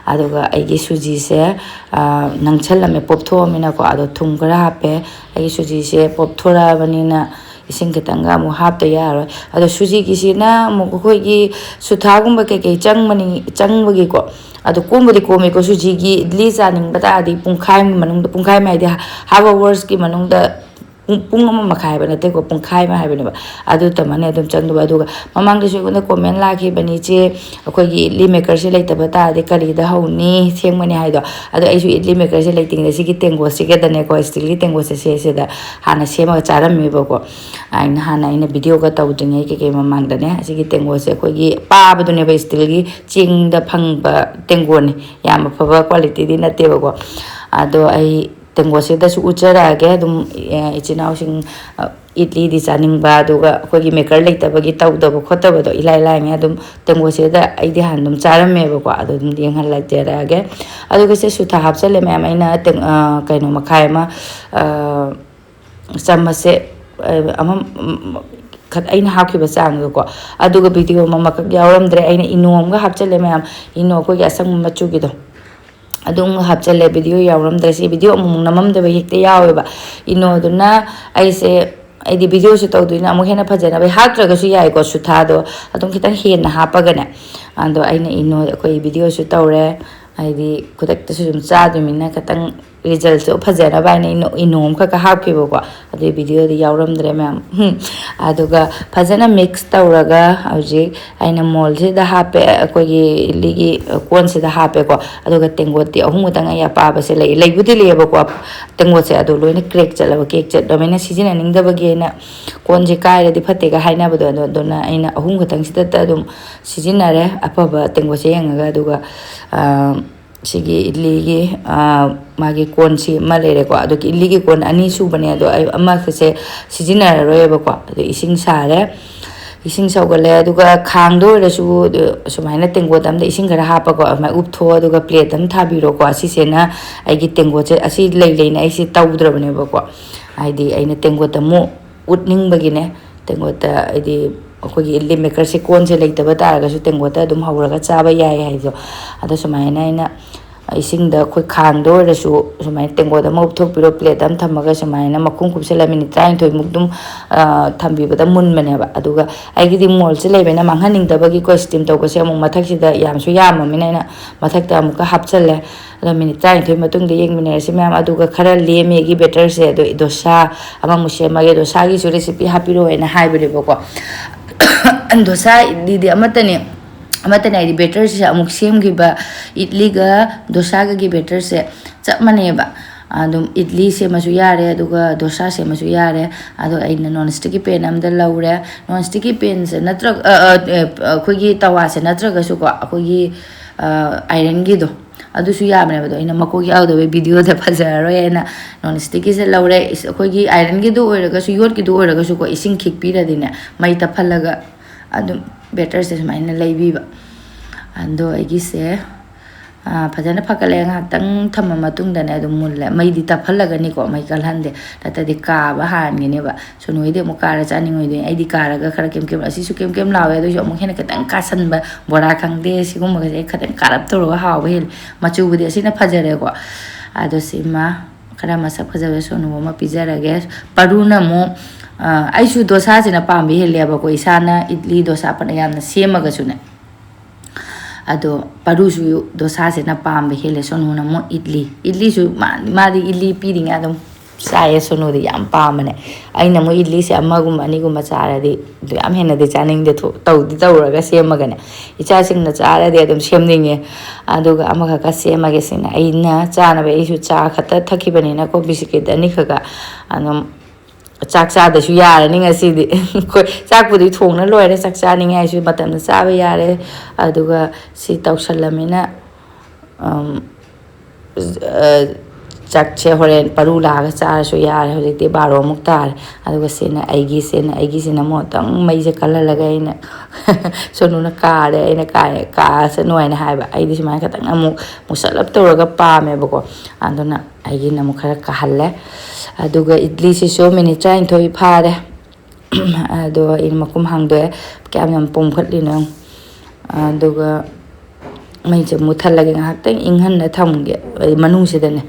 ꯑꯗꯨꯒ ꯑꯩꯒꯤ ꯁꯨꯖꯤꯁꯦ, ꯑ, ꯅꯪꯁꯜꯂꯝꯃꯦ, ꯄꯣꯞꯊꯣꯛꯑꯃꯤꯅꯀꯣ꯫ ꯑꯗꯣ ꯊꯨꯝ ꯈꯔ ꯍꯥꯞꯄꯦ꯫ ꯑꯩꯒꯤ ꯁꯨꯖꯤꯁꯦ ꯄꯣꯞꯊꯣꯔꯛꯑꯕꯅꯤꯅ ꯏꯁꯤꯡ ꯈꯤꯇꯪꯒ ꯑꯃꯨꯛ ꯍꯥꯞꯇ ꯌꯥꯔꯣꯏ꯫ ꯑꯗꯣ ꯁꯨꯖꯤꯒꯤꯁꯤꯅ ꯑꯃꯨꯛ ꯑꯩꯈꯣꯏꯒꯤ ꯁꯨꯊꯥꯒꯨꯝꯕ ꯀꯩꯀꯩ ꯆꯪꯕꯅꯤ, ꯆꯪꯕꯒꯤꯀꯣ꯫ ꯑꯗꯣ ꯀꯣꯝꯕꯗꯤ ꯀꯣꯝꯃꯤꯀꯣ, ꯁꯨꯖꯤꯒꯤ ꯏꯗꯂꯤ ꯆꯥꯅꯤꯡꯕ ꯇꯥꯔꯗꯤ ꯄꯨꯡꯈꯥꯏ ꯑꯃꯒꯤ ꯃꯅꯨꯡꯗ, ꯄꯨꯡꯈꯥꯏ ꯑꯃ ꯍꯥꯏꯗꯤ half hours ꯀꯤ ꯃꯅꯨꯡꯗ, ꯄꯨꯡ, ꯄꯨꯡ ꯑꯃ ꯃꯈꯥꯏ ꯍꯥꯏꯕ ꯅꯠꯇꯦꯀꯣ, ꯄꯨꯡꯈꯥꯏ ꯑꯃ ꯍꯥꯏꯕꯅꯦꯕ꯫ ꯑꯗꯨ ꯇꯃꯥꯏꯅ ꯑꯗꯨꯝ ꯆꯪꯗꯕ꯫ ꯑꯗꯨꯒ ꯃꯃꯥꯡꯗꯁꯨ ꯑꯩꯉꯣꯟꯗ comment ꯂꯥꯛꯈꯤꯕꯅꯤ, "ꯏꯆꯦ, ꯑꯩꯈꯣꯏꯒꯤ ꯏꯗꯂꯤ maker ꯁꯦ ꯂꯩꯇꯕ ꯇꯥꯔꯗꯤ ꯀꯔꯤꯗ ꯍꯧꯅꯤ ꯁꯦꯝꯒꯅꯤ?" ꯍꯥꯏꯗꯣ꯫ ꯑꯗꯣ ꯑꯩꯁꯨ ꯏꯗꯂꯤ maker ꯁꯦ ꯂꯩꯇ꯭ꯔꯤꯉꯩꯗ ꯁꯤꯒꯤ ꯇꯦꯡꯀꯣꯠꯁꯤꯒꯗꯅꯦꯀꯣ, steel ꯒꯤ ꯇꯦꯡꯀꯣꯠꯁꯦ, ꯁꯦ-, ꯁꯤꯗ ꯍꯥꯟꯅ ꯁꯦꯝꯃꯒ ꯆꯥꯔꯝꯃꯦꯕꯀꯣ꯫ ꯑꯩꯅ ꯍꯥꯟꯅ, ꯑꯩꯅ video ꯒ ꯇꯧꯗ꯭ꯔꯤꯉꯩ ꯀꯩꯀꯩ ꯃꯃꯥꯡꯗꯅꯦ, ꯑꯁꯤꯒꯤ ꯇꯦꯡꯀꯣꯠꯁꯦ ꯑꯩꯈꯣꯏꯒꯤ ꯄꯥꯕꯗꯨꯅꯦꯕ, steel ꯒꯤ ꯆꯦꯡꯗ ꯐꯪꯕ ꯇꯦꯡꯀꯣꯠꯅꯤ, ꯌꯥꯝ ꯑꯐꯕ quality ꯗꯤ ꯅꯠꯇꯦꯕꯀꯣ꯫ ꯑꯗꯣ ꯑꯩ ꯇꯦꯡꯀꯣꯠꯁꯤꯗꯁꯨ ꯎꯠꯆꯔꯛꯑꯒꯦ꯫ ꯑꯗꯨꯝ, ꯑꯦ, ꯏꯆꯤꯟ ꯏꯅꯥꯎꯁꯤꯡ, ꯑ, ꯏꯗꯂꯤꯗꯤ ꯆꯥꯅꯤꯡꯕ, ꯑꯗꯨꯒ ꯑꯩꯈꯣꯏꯒꯤ maker ꯂꯩꯇꯕꯒꯤ ꯇꯧꯗꯕ ꯈꯣꯠꯇꯕꯗꯣ ꯏꯂꯥꯏ ꯂꯥꯏꯅ ꯑꯗꯨꯝ ꯇꯦꯡꯀꯣꯠꯁꯤꯗ ꯑꯩꯗꯤ ꯍꯥꯟꯅ ꯑꯗꯨꯝ ꯆꯥꯔꯝꯃꯦꯕꯀꯣ꯫ ꯑꯗꯣ ꯑꯗꯨꯝ ꯌꯦꯡꯍꯜꯂꯛꯆꯔꯛꯑꯒꯦ꯫ ꯑꯗꯨꯒ ꯁꯦ ꯁꯨꯊꯥ ꯍꯥꯞꯆꯜꯂꯦ ꯃꯌꯥꯝ꯫ ꯑꯩꯅ ꯇꯦꯡ-, ꯑ, ꯀꯩꯅꯣ, ꯃꯈꯥꯏ ꯑꯃ, ꯑ, ꯆꯥꯃꯁꯁꯦ, ꯑ, ꯑꯃ, ꯎꯝ, ꯈꯠ-, ꯑꯩꯅ ꯍꯥꯞꯈꯤꯕ ꯆꯥꯡꯗꯣꯀꯣ꯫ ꯑꯗꯨꯒ video ꯑꯃ ꯑꯃꯈꯛ ꯌꯥꯎꯔꯝꯗ꯭ꯔꯦ꯫ ꯑꯩꯅ ꯏꯅꯣ ꯑꯃꯒ ꯍꯥꯞꯆꯜꯂꯦ ꯃꯌꯥꯝ꯫ ꯏꯅꯣ ꯑꯩꯈꯣꯏꯒꯤ ꯑꯁꯪꯕ ꯃꯆꯨꯒꯤꯗꯣ꯫ ꯑꯗꯨ ꯑꯃꯨꯛ ꯍꯥꯞꯆꯜꯂꯦ, video ꯌꯥꯎꯔꯝꯗ꯭ꯔꯦ꯫ ꯁꯤ video ꯑꯃꯨꯛ ꯅꯝꯃꯝꯗꯕ ꯍꯦꯛꯇ ꯌꯥꯎꯋꯦꯕ꯫ ꯏꯅꯣꯗꯨꯅ ꯑꯩꯁꯦ, ꯑꯩꯗꯤ video ꯁꯨ ꯇꯧꯗꯣꯏꯅ ꯑꯃꯨꯛ ꯍꯦꯟꯅ ꯐꯖꯅꯕ ꯍꯥꯞꯇ꯭ꯔꯒꯁꯨ ꯌꯥꯏꯀꯣ, ꯁꯨꯊꯥꯗꯣ ꯑꯗꯨꯝ ꯈꯤꯇꯪ ꯍꯦꯟꯅ ꯍꯥꯞꯄꯒꯅꯦ꯫ ꯑꯗꯣ ꯑꯩꯅ ꯏꯅꯣ, ꯑꯩꯈꯣꯏ video ꯁꯨ ꯇꯧꯔꯦ, ꯍꯥꯏꯗꯤ ꯈꯨꯗꯛꯇꯁꯨ ꯑꯗꯨꯝ ꯆꯥꯗꯣꯏꯅꯤꯅ ꯈꯤꯇꯪ result ꯁꯨ ꯐꯖꯅꯕ ꯍꯥꯏꯅ ꯏꯅꯣ, ꯏꯅꯣ ꯑꯃꯈꯛꯀ ꯍꯥꯞꯈꯤꯕꯀꯣ꯫ ꯑꯗꯨꯒꯤ video ꯗꯤ ꯌꯥꯎꯔꯝꯗ꯭ꯔꯦ ꯃꯌꯥꯝ꯫ ꯍꯝ꯫ ꯑꯗꯨꯒ ꯐꯖꯅ mix ꯇꯧꯔꯒ ꯍꯧꯖꯤꯛ ꯑꯩꯅ mould ꯁꯤꯗ ꯍꯥꯞꯄꯦ, ꯑꯩꯈꯣꯏꯒꯤ ꯏꯗꯂꯤꯒꯤ ꯀꯣꯟꯁꯤꯗ ꯍꯥꯞꯄꯦꯀꯣ꯫ ꯑꯗꯨꯒ ꯇꯦꯡꯀꯣꯠꯇꯤ ꯑꯍꯨꯝ ꯈꯛꯇꯪ ꯑꯩ ꯑꯄꯥꯕꯁꯦ ꯂꯩ, ꯂꯩꯕꯨꯗꯤ ꯂꯩꯌꯦꯕꯀꯣ ꯇꯦꯡꯀꯣꯠꯁꯦ, ꯑꯗꯣ ꯂꯣꯏꯅ crack ꯆꯠꯂꯕ, crack ꯆꯠꯂꯕꯅꯤꯅ ꯁꯤꯖꯤꯟꯅꯅꯤꯡꯗꯕꯒꯤ ꯑꯩꯅ, ꯀꯣꯟꯁꯦ ꯀꯥꯏꯔꯗꯤ ꯐꯠꯇꯦꯒ ꯍꯥꯏꯅꯕꯗꯣ, ꯑꯗꯣ, ꯑꯗꯨꯅ ꯑꯩꯅ ꯑꯍꯨꯝ ꯈꯛꯇꯪꯁꯤꯗꯇ ꯑꯗꯨꯝ ꯁꯤꯖꯤꯟꯅꯔꯦ, ꯑꯐꯕ ꯇꯦꯡꯀꯣꯠꯁꯦ ꯌꯦꯡꯉꯒ꯫ ꯑꯗꯨꯒ, ꯑ, ꯁꯤꯒꯤ ꯏꯗꯂꯤꯒꯤ, ꯑ, ꯃꯥꯒꯤ ꯀꯣꯟꯁꯤ ꯑꯃ ꯂꯩꯔꯦꯀꯣ, ꯑꯗꯨꯒꯤ ꯏꯗꯂꯤꯒꯤ ꯀꯣꯟ ꯑꯅꯤ ꯁꯨꯕꯅꯦ, ꯑꯗꯣ ꯑꯩ ꯑꯃꯈꯛꯁꯦ ꯁꯤꯖꯤꯟꯅꯔꯔꯣꯏꯕꯀꯣ꯫ ꯑꯗꯣ ꯏꯁꯤꯡ ꯁꯥꯔꯦ, ꯏꯁꯤꯡ ꯁꯧꯒꯠꯂꯦ, ꯑꯗꯨꯒ ꯈꯥꯡꯗ ꯑꯣꯏꯔꯁꯨ, ꯑ, ꯁꯨꯃꯥꯏꯅ ꯇꯦꯡꯀꯣꯠ ꯑꯃꯗ ꯏꯁꯤꯡ ꯈꯔ ꯍꯥꯞꯄꯀꯣ, ꯑꯗꯨꯃꯥꯏꯅ ꯎꯞꯊꯣꯛꯑꯣ, ꯑꯗꯨꯒ plate ꯑꯃ ꯊꯥꯕꯤꯔꯣꯀꯣ꯫ ꯑꯁꯤꯁꯦꯅ ꯑꯩꯒꯤ ꯇꯦꯡꯀꯣꯠꯁꯦ, ꯑꯁꯤ ꯂꯩ ꯂꯩꯅ ꯑꯩꯁꯦ ꯇꯧꯗ꯭ꯔꯕꯅꯦꯕꯀꯣ, ꯍꯥꯏꯗꯤ ꯑꯩꯅ ꯇꯦꯡꯀꯣꯠꯇ ꯑꯃꯨꯛ ꯎꯠꯅꯤꯡꯕꯒꯤꯅꯦ꯫ ꯇꯦꯡꯀꯣꯠꯇ, ꯍꯥꯏꯗꯤ ꯑꯩꯈꯣꯏꯒꯤ ꯏꯗꯂꯤ maker ꯁꯦ ꯀꯣꯟꯁꯦ ꯂꯩꯇꯕ ꯇꯥꯔꯒꯁꯨ ꯇꯦꯡꯀꯣꯠꯇ ꯑꯗꯨꯝ ꯍꯧꯔꯒ ꯆꯥꯕ ꯌꯥꯏ ꯍꯥꯏꯗꯣ꯫ ꯑꯗꯣ ꯁꯨꯃꯥꯏꯅ ꯑꯩꯅ ꯏꯁꯤꯡꯗ ꯑꯩꯈꯣꯏ ꯈꯥꯡꯗ ꯑꯣꯏꯔꯁꯨ ꯁꯨꯃꯥꯏꯅ ꯇꯦꯡꯀꯣꯠ ꯑꯃ ꯎꯞꯊꯣꯛꯄꯤꯔꯣ, ꯄ꯭ꯂꯦꯠ ꯑꯃ ꯊꯝꯃꯒ ꯁꯨꯃꯥꯏꯅ ꯃꯈꯨꯝ ꯀꯨꯞꯁꯜꯂ ꯃꯤꯅꯤꯠ ꯇꯔꯥꯅꯤꯊꯣꯏꯃꯨꯛ ꯑꯗꯨꯝ ꯊꯝꯕꯤꯕꯗ ꯃꯨꯟꯕꯅꯦꯕ꯫ ꯑꯗꯨꯒ ꯑꯩꯒꯤꯗꯤ ꯃꯣꯜꯁꯦ ꯂꯩꯕꯅ ꯃꯥꯡꯍꯟꯅꯤꯡꯗꯕꯒꯤꯀꯣ, ꯁ꯭ꯇꯤꯝ ꯇꯧꯕꯁꯦ ꯑꯃꯨꯛ ꯃꯊꯛꯁꯤꯗ ꯌꯥꯝꯁꯨ ꯌꯥꯝꯃꯃꯤꯅ ꯑꯩꯅ ꯃꯊꯛꯇ ꯑꯃꯨꯛꯀ ꯍꯥꯞꯆꯜꯂꯦ꯫ ꯑꯗꯣ ꯃꯤꯅꯤꯠ ꯇꯔꯥꯅꯤꯊꯣꯏ ꯃꯇꯨꯡꯗ ꯌꯦꯡꯃꯤꯟꯅꯔꯁꯤ ꯃꯌꯥꯝ꯫ ꯑꯗꯨꯒ ꯈꯔ ꯂꯦꯝꯃꯦ ꯑꯩꯒꯤ ꯕꯦꯇꯔꯁꯦ, ꯑꯗꯣ ꯗꯣꯁꯥ ꯑꯃꯃꯨꯛ ꯁꯦꯝꯃꯒꯦ꯫ ꯗꯣꯁꯥꯒꯤꯁꯨ ꯔꯦꯁꯤꯄꯤ ꯍꯥꯞꯄꯤꯔꯛꯑꯣ ꯍꯥꯏꯅ ꯍꯥꯏꯕꯅꯦꯕꯀꯣ꯫ ꯗꯣꯁꯥ ꯏꯗꯂꯤꯗꯤ ꯑꯃꯠꯇꯅꯦ, ꯑꯃꯠꯇꯅꯦ ꯍꯥꯏꯗꯤ ꯕꯦꯇꯔꯁꯤꯁꯦ ꯑꯃꯨꯛ ꯁꯦꯝꯈꯤꯕ, ꯏꯗꯂꯤꯒ ꯗꯣꯁꯥꯒꯒꯤ ꯕꯦꯇꯔꯁꯦ ꯆꯞ ꯃꯥꯟꯅꯩꯑꯕ꯫ ꯑꯗꯨꯝ ꯏꯗꯂꯤ ꯁꯦꯝꯃꯁꯨ ꯌꯥꯔꯦ, ꯑꯗꯨꯒ ꯗꯣꯁꯥ ꯁꯦꯝꯃꯁꯨ ꯌꯥꯔꯦ꯫ ꯑꯗꯣ ꯑꯩꯅ ꯅꯣꯟ ꯁ꯭ꯇꯤꯛꯀꯤ ꯄꯦꯟ ꯑꯃꯗ ꯂꯧꯔꯦ꯫ ꯅꯣꯟ ꯁ꯭ꯇꯤꯛꯀꯤ ꯄꯦꯟꯁꯦ ꯅꯠꯇ꯭ꯔꯒ ꯑꯩꯈꯣꯏꯒꯤ ꯇꯋꯥꯁꯦ ꯅꯠꯇ꯭ꯔꯒꯁꯨꯀꯣ, ꯑꯩꯈꯣꯏꯒꯤ ꯑꯥꯏꯔꯟꯒꯤꯗꯣ, ꯑꯗꯨꯁꯨ ꯌꯥꯕꯅꯦꯕ꯫ ꯑꯗꯣ ꯑꯩꯅ ꯃꯀꯣꯛ ꯌꯥꯎꯗꯕꯩ ꯚꯤꯗꯤꯑꯣꯗ ꯐꯖꯔꯔꯣꯏ ꯍꯥꯏꯅ ꯅꯣꯟ ꯁ꯭ꯇꯤꯛꯀꯤꯁꯦ ꯂꯧꯔꯦ꯫ ꯑꯩꯈꯣꯏꯒꯤ ꯑꯥꯏꯔꯟꯒꯤꯗꯣ ꯑꯣꯏꯔꯒꯁꯨ, ꯌꯣꯠꯀꯤꯗꯣ ꯑꯣꯏꯔꯒꯁꯨꯀꯣ, ꯏꯁꯤꯡ ꯈꯤꯛꯄꯤꯔꯗꯤꯅꯦ, ꯃꯩ ꯇꯞꯍꯜꯂꯒ ꯑꯗꯨꯝ ꯕꯦꯇꯔꯁꯦ ꯁꯨꯃꯥꯏꯅ ꯂꯩꯕꯤꯕ꯫ ꯑꯗꯣ ꯑꯩꯒꯤꯁꯦ ꯐꯖꯅ ꯐꯒꯠꯂꯦ꯫ ꯉꯥꯏꯍꯥꯛꯇꯪ ꯊꯝꯃ ꯃꯇꯨꯡꯗꯅꯦ ꯑꯗꯨꯝ ꯃꯨꯜꯂꯦ꯫ ꯃꯩꯗꯤ ꯇꯞꯍꯜꯂꯒꯅꯤꯀꯣ, ꯃꯩ ꯀꯜꯍꯟꯗꯦ, ꯅꯠꯇ꯭ꯔꯗꯤ ꯀꯥꯕ ꯍꯥꯟꯒꯅꯦꯕ꯫ ꯁꯣꯅꯨ ꯍꯣꯏꯗꯤ ꯑꯃꯨꯛ ꯀꯥꯔ ꯆꯥꯅꯤꯡꯉꯣꯏꯗꯣꯏꯅꯦ꯫ ꯑꯩꯗꯤ ꯀꯥꯔꯒ ꯈꯔ ꯀꯦꯝ ꯀꯦꯝ, ꯑꯁꯤꯁꯨ ꯀꯦꯝ ꯀꯦꯝ ꯂꯥꯎꯋꯦ, ꯑꯗꯨꯑꯣꯏꯁꯨ ꯑꯃꯨꯛ ꯍꯦꯟꯅ ꯈꯤꯇꯪ ꯀꯥꯁꯟꯕ, ꯕꯣꯔꯥ ꯈꯪꯗꯦ, ꯁꯤꯒꯨꯝꯕꯒꯁꯦ ꯑꯩ ꯈꯤꯇꯪ ꯀꯥꯔꯞ ꯇꯧꯔꯒ ꯍꯥꯎꯕ ꯍꯦꯜꯂꯤ꯫ ꯃꯆꯨꯕꯨꯗꯤ ꯑꯁꯤꯅ ꯐꯖꯔꯦꯀꯣ꯫ ꯑꯗꯣ ꯁꯤꯃ ꯈꯔ ꯃꯁꯛ ꯐꯖꯕ ꯁꯣꯅꯨ ꯑꯃ ꯄꯤꯖꯔꯒꯦ꯫ ꯄꯔꯨꯅ ꯑꯃꯨꯛ, ꯑꯩꯁꯨ ꯗꯣꯁꯥꯁꯤꯅ ꯄꯥꯝꯕ ꯍꯦꯜꯂꯦꯕꯀꯣ, ꯏꯁꯥꯅ ꯏꯗꯂꯤ ꯗꯣꯁꯥ ꯐꯅ ꯌꯥꯝꯅ ꯁꯦꯝꯃꯒꯁꯨꯅꯦ꯫ ꯑꯗꯣ ꯄꯔꯨꯁꯨ ꯗꯣꯁꯥꯁꯤꯅ ꯄꯥꯝꯕ ꯍꯦꯜꯂꯦ꯫ ꯁꯣꯅꯨꯅ ꯑꯃꯨꯛ ꯏꯗꯂꯤ, ꯏꯗꯂꯤꯁꯨ ꯃꯥ-, ꯃꯥꯗꯤ ꯏꯗꯂꯤ ꯄꯤꯔꯤꯉꯩ ꯑꯗꯨꯝ ꯆꯥꯏꯌꯦ꯫ ꯁꯣꯅꯨꯗꯤ ꯌꯥꯝ ꯄꯥꯝꯕꯅꯦ꯫ ꯑꯩꯅ ꯑꯃꯨꯛ ꯏꯗꯂꯤꯁꯦ ꯑꯃꯒꯨꯝꯕ ꯑꯅꯤꯒꯨꯝꯕ ꯆꯥꯔꯗꯤ ꯑꯗꯨ ꯌꯥꯝ ꯍꯦꯟꯅꯗꯤ ꯆꯥꯅꯤꯡꯗꯦ꯫ ꯊꯣ-, ꯇꯧꯗꯤ ꯇꯧꯔꯒ ꯁꯦꯝꯃꯒꯅꯦ, ꯏꯆꯥꯁꯤꯡꯅ ꯆꯥꯔꯗꯤ ꯑꯗꯨꯝ ꯁꯦꯝꯅꯤꯡꯉꯦ꯫ ꯑꯗꯨꯒ ꯑꯃꯈꯛꯀ ꯁꯦꯝꯃꯒꯦ ꯁꯤꯅ꯫ ꯑꯩꯅ ꯆꯥꯅꯕ, ꯑꯩꯁꯨ ꯆꯥ ꯈꯛꯇ ꯊꯛꯈꯤꯕꯅꯤꯅꯀꯣ, ꯕꯤꯁꯀꯤꯠ ꯑꯅꯤꯈꯛꯀ ꯑꯗꯨꯝ ꯆꯥꯛ ꯆꯥꯗꯁꯨ ꯌꯥꯔꯅꯤ ꯉꯁꯤꯗꯤ꯫ ꯑꯩꯈꯣꯏ ꯆꯥꯛꯄꯨꯗꯤ ꯊꯣꯡꯅ ꯂꯣꯏꯔꯦ, ꯆꯥꯛ ꯆꯥꯅꯤꯡꯉꯥꯏꯁꯨ ꯃꯇꯝꯗ ꯆꯥꯕ ꯌꯥꯔꯦ꯫ ꯑꯗꯨꯒ ꯁꯤ ꯇꯧꯁꯜꯂꯃꯤꯅ, ꯆꯥꯛꯁꯦ ꯍꯣꯔꯦꯟ ꯄꯔꯨ ꯂꯥꯛꯑꯒ ꯆꯥꯔꯁꯨ ꯌꯥꯔꯦ꯫ ꯍꯧꯖꯤꯛꯇꯤ ꯕꯥꯔꯣꯃꯨꯛ ꯇꯥꯔꯦ꯫ ꯑꯗꯨꯒ ꯁꯤꯅ ꯑꯩꯒꯤ, ꯁꯤꯅ ꯑꯩꯒꯤꯁꯤꯅ ꯑꯃꯨꯛꯇꯪ ꯃꯩꯁꯦ ꯀꯜꯍꯜꯂꯒ ꯑꯩꯅ ꯁꯣꯅꯨꯅ ꯀꯥꯔꯦ, ꯑꯩꯅ ꯀꯥ-, ꯀꯥꯁꯅꯨ ꯍꯥꯏꯅ ꯍꯥꯏꯕ꯫ ꯑꯩꯗꯤ ꯁꯨꯃꯥꯏꯅ ꯈꯤꯇꯪ ꯑꯃꯨꯛ ꯃꯨꯁꯜꯂꯞ ꯇꯧꯔꯒ ꯄꯥꯝꯃꯦꯕꯀꯣ꯫ ꯑꯗꯨꯅ ꯑꯩꯒꯤꯅ ꯑꯃꯨꯛ ꯈꯔ ꯀꯥꯍꯜꯂꯦ꯫ ꯑꯗꯨꯒ ꯏꯗꯂꯤꯁꯤꯁꯨ ꯃꯤꯅꯤꯠ ꯇꯔꯥꯅꯤꯊꯣꯏ ꯐꯥꯔꯦ꯫ ꯑꯗꯣ ꯑꯩꯅ ꯃꯈꯨꯝ ꯍꯥꯡꯗꯣꯛꯑꯦ꯫ ꯀꯌꯥꯝ ꯌꯥꯝ ꯄꯣꯝꯈꯠꯂꯤꯅꯣ ꯌꯦꯡꯉꯨ꯫ ꯑꯗꯨꯒ ꯃꯩꯁꯦ ꯃꯨꯠꯊꯠꯂꯒꯦ, ꯉꯥꯏꯍꯥꯛꯇꯪ ꯏꯪꯍꯟꯅ ꯊꯝꯒꯦ, ꯑꯩ ꯃꯅꯨꯡꯁꯤꯗꯅꯦ꯫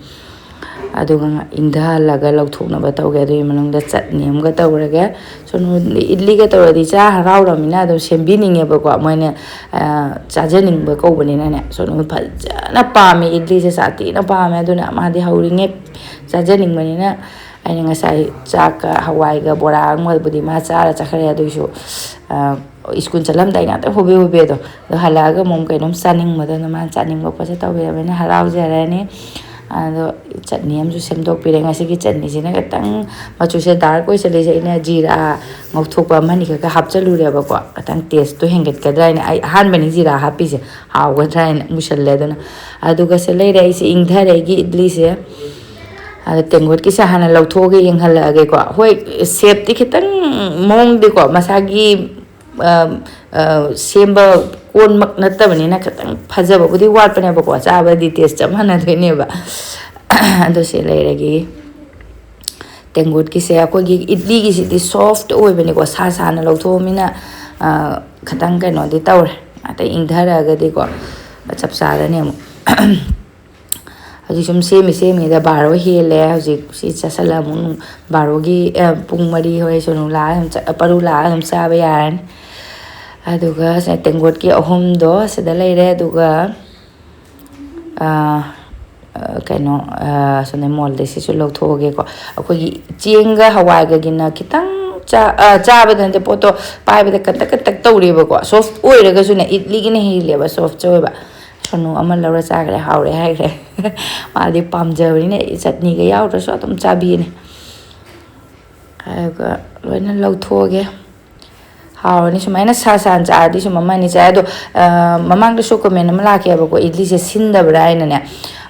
ꯑꯗꯨꯒ ꯉ-, ꯏꯪꯊꯍꯜꯂꯒ ꯂꯧꯊꯣꯛꯅꯕ ꯇꯧꯒꯦ꯫ ꯑꯗꯨꯒꯤ ꯃꯅꯨꯡꯗ ꯆꯠꯅꯤ ꯑꯃꯒ ꯇꯧꯔꯒꯦ꯫ ꯁꯣꯅꯨ ꯏꯗꯂꯤꯒ ꯇꯧꯔꯗꯤ ꯆꯥ ꯍꯔꯥꯎꯔꯃꯤꯅ ꯑꯗꯨꯝ ꯁꯦꯝꯕꯤꯅꯤꯡꯉꯦꯕꯀꯣ꯫ ꯃꯣꯏꯅ, ꯑ, ꯆꯥꯖꯅꯤꯡꯕ ꯀꯧꯕꯅꯤꯅꯅꯦ꯫ ꯁꯣꯅꯨ ꯐꯖꯅ ꯄꯥꯝꯃꯦ, ꯏꯗꯂꯤꯁꯦ ꯁꯥꯊꯤꯅ ꯄꯥꯝꯃꯦ꯫ ꯑꯗꯨꯅ ꯃꯥꯗꯤ ꯍꯧꯔꯤꯉꯩ ꯆꯥꯖꯅꯤꯡꯕꯅꯤꯅ ꯑꯩꯅ ꯉꯁꯥꯏ ꯆꯥꯛꯀ ꯍꯋꯥꯏꯒ ꯕꯣꯔꯥ ꯑꯃꯕꯨꯗꯤ ꯃꯥ ꯆꯥꯔ ꯆꯠꯈ꯭ꯔꯦ꯫ ꯑꯗꯨꯏꯁꯨ, ꯑ, ꯁ꯭ꯀꯨꯜ ꯆꯠꯂꯝꯗꯥꯏ ꯉꯥꯛꯇꯪ ꯍꯣꯕꯦ ꯍꯣꯕꯦꯗꯣ, ꯑꯗꯣ ꯍꯜꯂꯛꯑꯒ ꯑꯃꯨꯛ ꯀꯩꯅꯣꯝ ꯆꯥꯅꯤꯡꯕꯗꯨꯅ ꯃꯥꯅ ꯆꯥꯅꯤꯡꯕ ꯄꯣꯠꯁꯦ ꯇꯧꯕꯤꯔꯕꯅꯤꯅ ꯍꯔꯥꯎꯖꯔꯅꯤ꯫ ꯑꯗꯣ ꯆꯠꯅꯤ ꯑꯃꯁꯨ ꯁꯦꯝꯗꯣꯛꯄꯤꯔꯦ꯫ ꯉꯁꯤꯒꯤ ꯆꯠꯅꯤꯁꯤꯅ ꯈꯤꯇꯪ ꯃꯆꯨꯁꯦ ꯗꯥꯔꯛ ꯑꯣꯏꯁꯜꯂꯤꯁꯦ ꯑꯩꯅ ꯖꯤꯔꯥ ꯉꯧꯊꯣꯛꯄ ꯑꯃꯅꯤ ꯈꯛꯇ ꯍꯥꯞꯆꯜꯂꯨꯔꯦꯕꯀꯣ, ꯈꯤꯇꯪ ꯇꯦꯁꯇꯣ ꯍꯦꯟꯒꯠꯀꯗ꯭ꯔꯥ ꯍꯥꯏꯅ꯫ ꯑꯩ ꯑꯍꯥꯟꯕꯅꯤ ꯖꯤꯔꯥ ꯍꯥꯞꯄꯤꯁꯦ, ꯍꯥꯎꯒꯗ꯭ꯔꯥ ꯍꯥꯏꯅ ꯃꯨꯁꯜꯂꯦ꯫ ꯑꯗꯨꯅ ꯑꯗꯨꯒ ꯁꯤ ꯂꯩꯔꯦ ꯑꯩꯁꯦ ꯏꯪꯊꯔꯦ ꯑꯩꯒꯤ ꯏꯗꯂꯤꯁꯦ꯫ ꯑꯗꯣ ꯇꯦꯡꯀꯣꯠꯀꯤꯁꯦ ꯍꯥꯟꯅ ꯂꯧꯊꯣꯛꯑꯒ ꯌꯦꯡꯍꯜꯂꯛꯑꯒꯦꯀꯣ꯫ ꯍꯣꯏ, ꯁꯦꯞꯇꯤ ꯈꯤꯇꯪ ꯃꯑꯣꯡꯗꯤꯀꯣ ꯃꯁꯥꯒꯤ, ꯑ, ꯑ, ꯁꯦꯝꯕ ꯀꯣꯟꯃꯛ ꯅꯠꯇꯕꯅꯤꯅ ꯈꯤꯇꯪ ꯐꯖꯕꯕꯨꯗꯤ ꯋꯥꯠꯄꯅꯦꯕꯀꯣ, ꯆꯥꯕꯗꯤ ꯇꯦꯁ ꯆꯞ ꯃꯥꯟꯅꯗꯣꯏꯅꯦꯕ꯫ ꯑꯗꯣ ꯁꯤ ꯂꯩꯔꯒꯦ꯫ ꯇꯦꯡꯀꯣꯠꯀꯤꯁꯦ ꯑꯩꯈꯣꯏꯒꯤ ꯏꯗꯂꯤꯒꯤꯁꯤꯗꯤ ꯁꯣꯐꯇ ꯑꯣꯏꯕꯅꯤꯀꯣ, ꯁꯥ ꯁꯥꯅ ꯂꯧꯊꯣꯛꯑꯃꯤꯅ, ꯑ, ꯈꯤꯇꯪ ꯀꯩꯅꯣꯗꯤ ꯇꯧꯔꯦ꯫ ꯑꯇꯩ ꯏꯪꯊꯔꯛꯑꯒꯗꯤꯀꯣ ꯆꯞ ꯆꯥꯔꯅꯤ ꯑꯃꯨꯛ꯫ ꯍꯧꯖꯤꯛ ꯁꯨꯝ ꯁꯦꯝꯃꯤ ꯁꯦꯝꯃꯤꯗ ꯕꯥꯔꯣ ꯍꯦꯜꯂꯦ꯫ ꯍꯧꯖꯤꯛ ꯁꯤ ꯆꯥꯁꯜꯂ ꯑꯃꯨꯛ ꯕꯥꯔꯣꯒꯤ, ꯑ, ꯄꯨꯡ ꯃꯔꯤ ꯍꯣꯏ ꯁꯨꯅꯨ ꯂꯥꯛꯑ ꯑꯗꯨꯝ ꯆ-, ꯄꯔꯨ ꯂꯥꯛꯑ ꯑꯗꯨꯝ ꯆꯥꯕ ꯌꯥꯔꯅꯤ꯫ ꯑꯗꯨꯒ ꯁꯦ ꯇꯦꯡꯀꯣꯠꯀꯤ ꯑꯍꯨꯝꯗꯣ ꯁꯤꯗ ꯂꯩꯔꯦ꯫ ꯑꯗꯨꯒ, ꯑ, ꯑ, ꯀꯩꯅꯣ, ꯑ, ꯁꯣꯝꯗ ꯃꯣꯜꯗꯩ ꯁꯤꯁꯨ ꯂꯧꯊꯣꯛꯑꯒꯦꯀꯣ꯫ ꯑꯩꯈꯣꯏꯒꯤ ꯆꯦꯡꯒ ꯍꯋꯥꯏꯒꯒꯤꯅ ꯈꯤꯇꯪ ꯆꯥ-, ꯑ, ꯆꯥꯕꯗ ꯅꯠꯇꯦ, ꯄꯣꯠꯇꯣ ꯄꯥꯏꯕꯗ ꯀꯟꯇꯛ ꯀꯟꯇꯛ ꯇꯧꯔꯦꯕꯀꯣ꯫ ꯁꯣꯐ ꯑꯣꯏꯔꯒꯁꯨꯅꯦ, ꯏꯗꯂꯤꯒꯤꯅ ꯍꯦꯜꯂꯦꯕ ꯁꯣꯐ ꯑꯣꯏꯕ꯫ ꯁꯣꯅꯨ ꯑꯃ ꯂꯧꯔ ꯆꯥꯈ꯭ꯔꯦ, ꯍꯥꯎꯔꯦ ꯍꯥꯏꯈ꯭ꯔꯦ꯫ ꯃꯥꯗꯤ ꯄꯥꯝꯖꯕꯅꯤꯅ ꯆꯠꯅꯤꯒ ꯌꯥꯎꯗ꯭ꯔꯁꯨ ꯑꯗꯨꯝ ꯆꯥꯕꯤꯅꯤ꯫ ꯑꯗꯨꯒ ꯂꯣꯏꯅ ꯂꯧꯊꯣꯛꯑꯒꯦ꯫ ꯍꯥꯎꯔꯅꯤ꯫ ꯁꯨꯃꯥꯏꯅ ꯁꯥ ꯁꯥꯅ ꯆꯥꯔꯗꯤ ꯁꯨꯝ ꯑꯃ ꯑꯅꯤ ꯆꯥꯏ꯫ ꯑꯗꯣ, ꯑ, ꯃꯃꯥꯡꯗꯁꯨ ꯀꯣꯃꯦꯟ ꯑꯃ ꯂꯥꯛꯈꯤꯑꯕꯀꯣ, ꯏꯗꯂꯤꯁꯦ ꯁꯤꯟꯗꯕ꯭ꯔꯥ ꯍꯥꯏꯅꯅꯦ꯫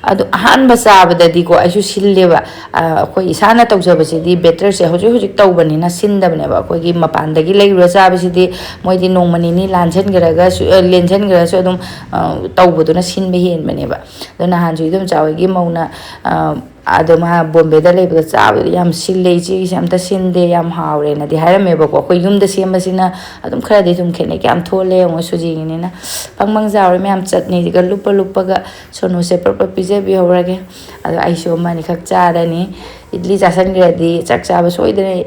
ꯑꯗꯣ ꯑꯍꯥꯟꯕ ꯆꯥꯕꯗꯗꯤꯀꯣ ꯑꯩꯁꯨ ꯁꯤꯜꯂꯦꯕ꯫ ꯑ, ꯑꯩꯈꯣꯏ ꯏꯁꯥꯅ ꯇꯧꯖꯕꯁꯤꯗꯤ ꯕꯦꯇꯔꯁꯦ ꯍꯧꯖꯤꯛ ꯍꯧꯖꯤꯛ ꯇꯧꯕꯅꯤꯅ ꯁꯤꯟꯗꯕꯅꯦꯕ꯫ ꯑꯩꯈꯣꯏꯒꯤ ꯃꯄꯥꯟꯗꯒꯤ ꯂꯩꯔꯨꯔ ꯆꯥꯕꯁꯤꯗꯤ ꯃꯣꯏꯗꯤ ꯅꯣꯡꯃ ꯅꯤꯅꯤ ꯂꯥꯟꯁꯤꯟꯈ꯭ꯔꯒꯁꯨ, ꯑ, ꯂꯦꯟꯁꯤꯟꯈ꯭ꯔꯒꯁꯨ ꯑꯗꯨꯝ, ꯑ, ꯇꯧꯕꯗꯨꯅ ꯁꯤꯟꯕ ꯍꯦꯟꯕꯅꯦꯕ꯫ ꯑꯗꯣ ꯅꯍꯥꯟꯁꯨ ꯏꯗꯣꯝꯆꯥ ꯍꯣꯏꯒꯤ ꯃꯧꯅ, ꯑ, ꯑꯗꯣ ꯃꯥ ꯕꯣꯝꯕꯦꯗ ꯂꯩꯕꯗ ꯆꯥꯕꯗꯤ ꯌꯥꯝ ꯁꯤꯜꯂꯦ, ꯏꯆꯦꯒꯤꯁꯦ ꯑꯝꯇ ꯁꯤꯟꯗꯦ, ꯌꯥꯝ ꯍꯥꯎꯔꯦꯅꯗꯤ ꯍꯥꯏꯔꯝꯃꯦꯕꯀꯣ꯫ ꯑꯩꯈꯣꯏ ꯌꯨꯝꯗ ꯁꯦꯝꯕꯁꯤꯅ ꯑꯗꯨꯝ ꯈꯔꯗꯤ ꯑꯗꯨꯝ ꯈꯦꯠꯅꯩ, ꯀꯌꯥꯝ ꯊꯣꯜꯂꯦ ꯌꯦꯡꯉꯣ, ꯁꯨꯖꯤꯒꯤꯅꯤꯅ꯫ ꯄꯪ ꯄꯪ ꯆꯥꯎꯔꯦ ꯃꯌꯥꯝ, ꯆꯠꯅꯤꯁꯤꯒ ꯂꯨꯞꯄ ꯂꯨꯞꯄꯒ ꯁꯣꯅꯨꯁꯦ ꯄ꯭ꯔꯞ ꯄ꯭ꯔꯞ ꯄꯤꯖꯕꯤꯍꯧꯔꯒꯦ꯫ ꯑꯗꯣ ꯑꯩꯁꯨ ꯑꯃ ꯑꯅꯤꯈꯛ ꯆꯥꯔꯅꯤ꯫ ꯏꯗꯂꯤ ꯆꯥꯁꯟꯈ꯭ꯔꯗꯤ ꯆꯥꯛ ꯆꯥꯕ ꯁꯣꯏꯗꯅ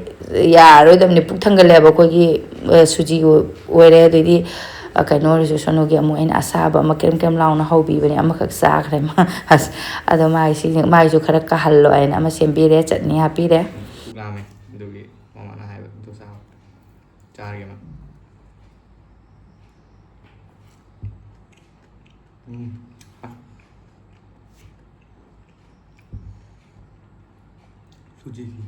ꯌꯥꯔꯔꯣꯏꯗꯕꯅꯤ, ꯄꯨꯛ ꯊꯟꯒꯠꯂꯦꯕ ꯑꯩꯈꯣꯏꯒꯤ, ꯑ, ꯁꯨꯖꯤ ꯑꯣꯏꯔꯦ꯫ ꯑꯗꯩꯗꯤ, ꯑ, ꯀꯩꯅꯣ ꯑꯣꯏꯔꯁꯨ, ꯁꯣꯅꯨꯒꯤ ꯑꯃꯨꯛ ꯑꯩꯅ ꯑꯁꯥꯕ ꯑꯃ ꯀ꯭ꯔꯦꯝ ꯀ꯭ꯔꯦꯝ ꯂꯥꯎꯅ ꯍꯧꯕꯤꯕꯅꯦ, ꯑꯃꯈꯛ ꯆꯥꯈ꯭ꯔꯦ ꯃꯥ꯫ ꯑꯁ, ꯑꯗꯣ ꯃꯥꯒꯤꯁꯤ, ꯃꯥꯒꯤꯁꯨ ꯈꯔ ꯀꯥꯍꯜꯂꯣ ꯍꯥꯏꯅ ꯑꯃ ꯁꯦꯝꯕꯤꯔꯦ, ꯆꯠꯅꯤ ꯍꯥꯞꯄꯤꯔꯦ꯫ ꯄꯨꯛ ꯂꯥꯝꯃꯦ, ꯑꯗꯨꯒꯤ ꯃꯃꯥꯅ ꯍꯥꯏꯕ ꯑꯗꯨ ꯆꯥꯎ꯫ ꯆꯥꯔꯒꯦ ꯃꯥ꯫ ꯎꯝ꯫ ꯁꯨꯖꯤꯁꯤ꯫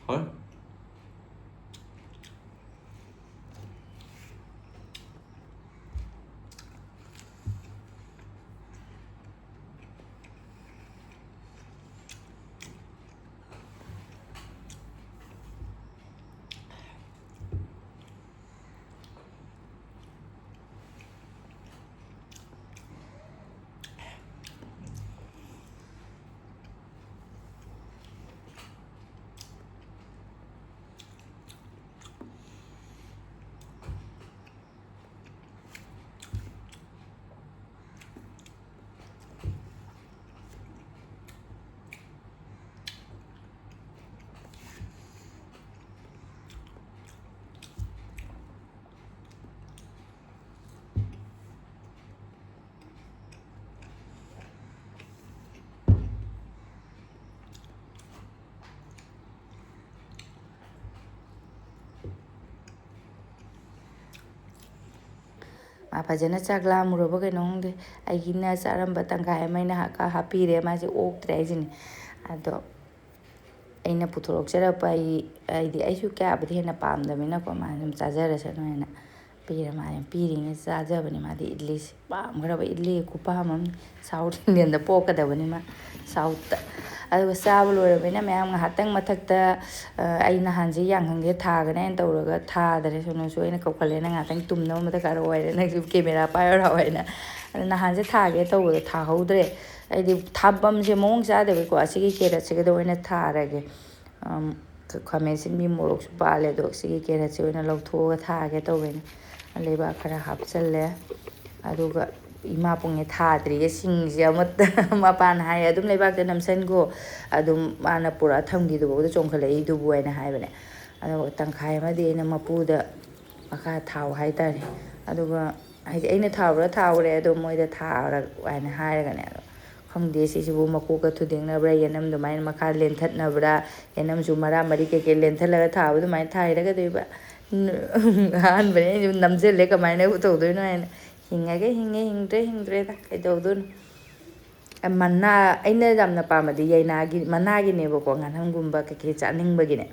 ꯍꯣꯏ꯫ ꯃꯥ ꯐꯖꯅ ꯆꯥꯛ ꯂꯥꯝꯃꯨꯔꯕ ꯀꯩꯅꯣ ꯈꯪꯗꯦ꯫ ꯑꯩꯒꯤꯅ ꯆꯥꯔꯝꯕ ꯇꯪꯈꯥꯏ ꯑꯃ ꯑꯩꯅ ꯍꯥꯞꯀ-, ꯍꯥꯞꯄꯤꯔꯦ꯫ ꯃꯥꯁꯦ ꯑꯣꯛꯇ꯭ꯔꯦ ꯍꯥꯏꯁꯤꯅꯦ꯫ ꯑꯗꯣ ꯑꯩꯅ ꯄꯨꯊꯣꯔꯛꯆꯔꯛꯄ, ꯑꯩ, ꯍꯥꯏꯗꯤ ꯑꯩꯁꯨ ꯀꯌꯥꯕꯨꯗꯤ ꯍꯦꯟꯅ ꯄꯥꯝꯗꯕꯅꯤꯅꯀꯣ, ꯃꯥ ꯑꯗꯨꯝ ꯆꯥꯖꯔꯁꯅꯨ ꯍꯥꯏꯅ ꯄꯤꯔ ꯃꯥꯜꯂꯦ꯫ ꯄꯤꯔꯤꯉꯩ ꯆꯥꯖꯕꯅꯤ ꯃꯥꯗꯤ ꯏꯗꯂꯤꯁꯦ꯫ ꯄꯥꯝꯈ꯭ꯔꯕ ꯏꯗꯂꯤ ꯈꯨꯄꯥꯝ ꯑꯃꯅꯤ꯫ ꯁꯥꯎꯠ ꯏꯟꯗꯤꯌꯟꯗ ꯄꯣꯛꯀꯗꯕꯅꯤ ꯃꯥ꯫ ꯁꯥꯎꯠꯇ꯫ ꯑꯗꯨꯒ ꯆꯥꯕ ꯂꯣꯏꯔꯕꯅꯤꯅ ꯃꯌꯥꯝ ꯉꯥꯏꯍꯥꯛꯇꯪ ꯃꯊꯛꯇ, ꯑ, ꯑꯩ ꯅꯍꯥꯟꯁꯦ ꯌꯥꯡꯈꯪꯁꯦ ꯊꯥꯒꯅꯤ ꯍꯥꯏꯅ ꯇꯧꯔꯒ ꯊꯥꯗꯔꯦ꯫ ꯁꯣꯅꯨꯁꯨ ꯑꯩꯅ ꯀꯧꯈꯠꯂꯦ, "ꯅꯪ ꯉꯥꯏꯍꯥꯛꯇꯪ ꯇꯨꯝꯅꯕ ꯑꯝꯇ ꯀꯥꯔꯛꯑꯣ" ꯍꯥꯏꯅ, "ꯅꯪꯁꯨ ꯀꯦꯃꯦꯔꯥ ꯄꯥꯏꯔꯨ ꯂꯥꯛꯑꯣ" ꯍꯥꯏꯅ꯫ ꯑꯗ ꯅꯍꯥꯟꯁꯦ ꯊꯥꯒꯦ ꯇꯧꯕꯗꯣ ꯊꯥꯍꯧꯗ꯭ꯔꯦ꯫ ꯑꯩꯗꯤ ꯊꯥꯐꯝꯁꯦ ꯃꯑꯣꯡ ꯆꯥꯗꯕꯩꯀꯣ, ꯑꯁꯤꯒꯤ ꯀꯦꯔꯠꯁꯤꯒꯗ ꯑꯣꯏꯅ ꯊꯥꯔꯒꯦ꯫ ꯑꯝ, ꯈꯥꯃꯦꯟ ꯑꯁꯤꯟꯕꯤ, ꯃꯣꯔꯣꯛꯁꯨ ꯄꯥꯜꯂꯦ, ꯑꯗꯣ ꯁꯤꯒꯤ ꯀꯦꯔꯠꯁꯦ ꯑꯣꯏꯅ ꯂꯧꯊꯣꯛꯑꯒ ꯊꯥꯒꯦ ꯇꯧꯕꯅꯦ꯫ ꯂꯩꯕꯥꯛ ꯈꯔ ꯍꯥꯞꯆꯜꯂꯦ꯫ ꯑꯗꯨꯒ ꯏꯃꯥ ꯄꯨꯡꯉꯦ ꯊꯥꯗ꯭ꯔꯤꯌꯦ ꯁꯤꯡꯁꯦ ꯑꯃꯠꯇ꯫ ꯃꯄꯥꯟ ꯍꯥꯏꯌꯦ, "ꯑꯗꯨꯝ ꯂꯩꯕꯥꯛꯇ ꯅꯝꯁꯟꯈꯣ, ꯑꯗꯨꯝ ꯃꯥꯅ ꯄꯨꯔꯛꯑ ꯊꯝꯈꯤꯗꯨꯕꯧꯗ ꯆꯣꯡꯈꯠꯂꯛꯏꯗꯨꯕꯨ" ꯍꯥꯏꯅ ꯍꯥꯏꯕꯅꯦ꯫ ꯑꯗꯣ ꯇꯪꯈꯥꯏ ꯑꯃꯗꯤ ꯑꯩꯅ ꯃꯄꯨꯗ ꯃꯈꯥ ꯊꯥꯎ ꯍꯥꯏꯇꯥꯔꯦ꯫ ꯑꯗꯨꯒ ꯍꯥꯏꯗꯤ ꯑꯩꯅ ꯊꯥꯎꯔ ꯊꯥꯎꯔꯦ, ꯑꯗꯣ ꯃꯣꯏꯗ ꯊꯥꯎꯔ ꯍꯥꯏꯅ ꯍꯥꯏꯔꯒꯅꯦ꯫ ꯑꯗꯣ ꯈꯪꯗꯦ ꯁꯤꯁꯤꯕꯨ ꯃꯀꯣꯛꯀ ꯊꯨꯗꯦꯡꯅꯕ꯭ꯔꯥ, ꯌꯦꯅꯝ ꯑꯗꯨꯃꯥꯏꯅ ꯃꯈꯥ ꯂꯦꯟꯊꯠꯅꯕ꯭ꯔꯥ, ꯌꯦꯅꯝꯁꯨ ꯃꯔꯥ ꯃꯔꯤ ꯀꯩꯀꯩ ꯂꯦꯟꯊꯠꯂꯒ ꯊꯥꯕ ꯑꯗꯨꯃꯥꯏꯅ ꯊꯥꯏꯔꯒꯗꯣꯏꯕ꯫ ꯑꯍꯥꯟꯕꯅꯦ ꯑꯩꯁꯨ ꯅꯝꯁꯤꯜꯂꯦ, ꯀꯃꯥꯏꯅꯕꯨ ꯇꯧꯗꯣꯏꯅꯣ ꯍꯥꯏꯅ꯫ ꯍꯤꯡꯉꯒ ꯍꯤꯡꯉꯦ, ꯍꯤꯡꯗ꯭ꯔꯦ ꯍꯤꯡꯗ꯭ꯔꯦꯗ, ꯀꯩꯗꯧꯗꯣꯏꯅꯣ꯫ ꯃꯅꯥ, ꯑꯩꯅ ꯌꯥꯝꯅ ꯄꯥꯝꯕꯗꯤ ꯌꯩꯅꯥꯒꯤ ꯃꯅꯥꯒꯤꯅꯦꯕꯀꯣ, ꯉꯥꯅꯝꯒꯨꯝꯕ ꯀꯩꯀꯩ ꯆꯥꯅꯤꯡꯕꯒꯤꯅꯦ꯫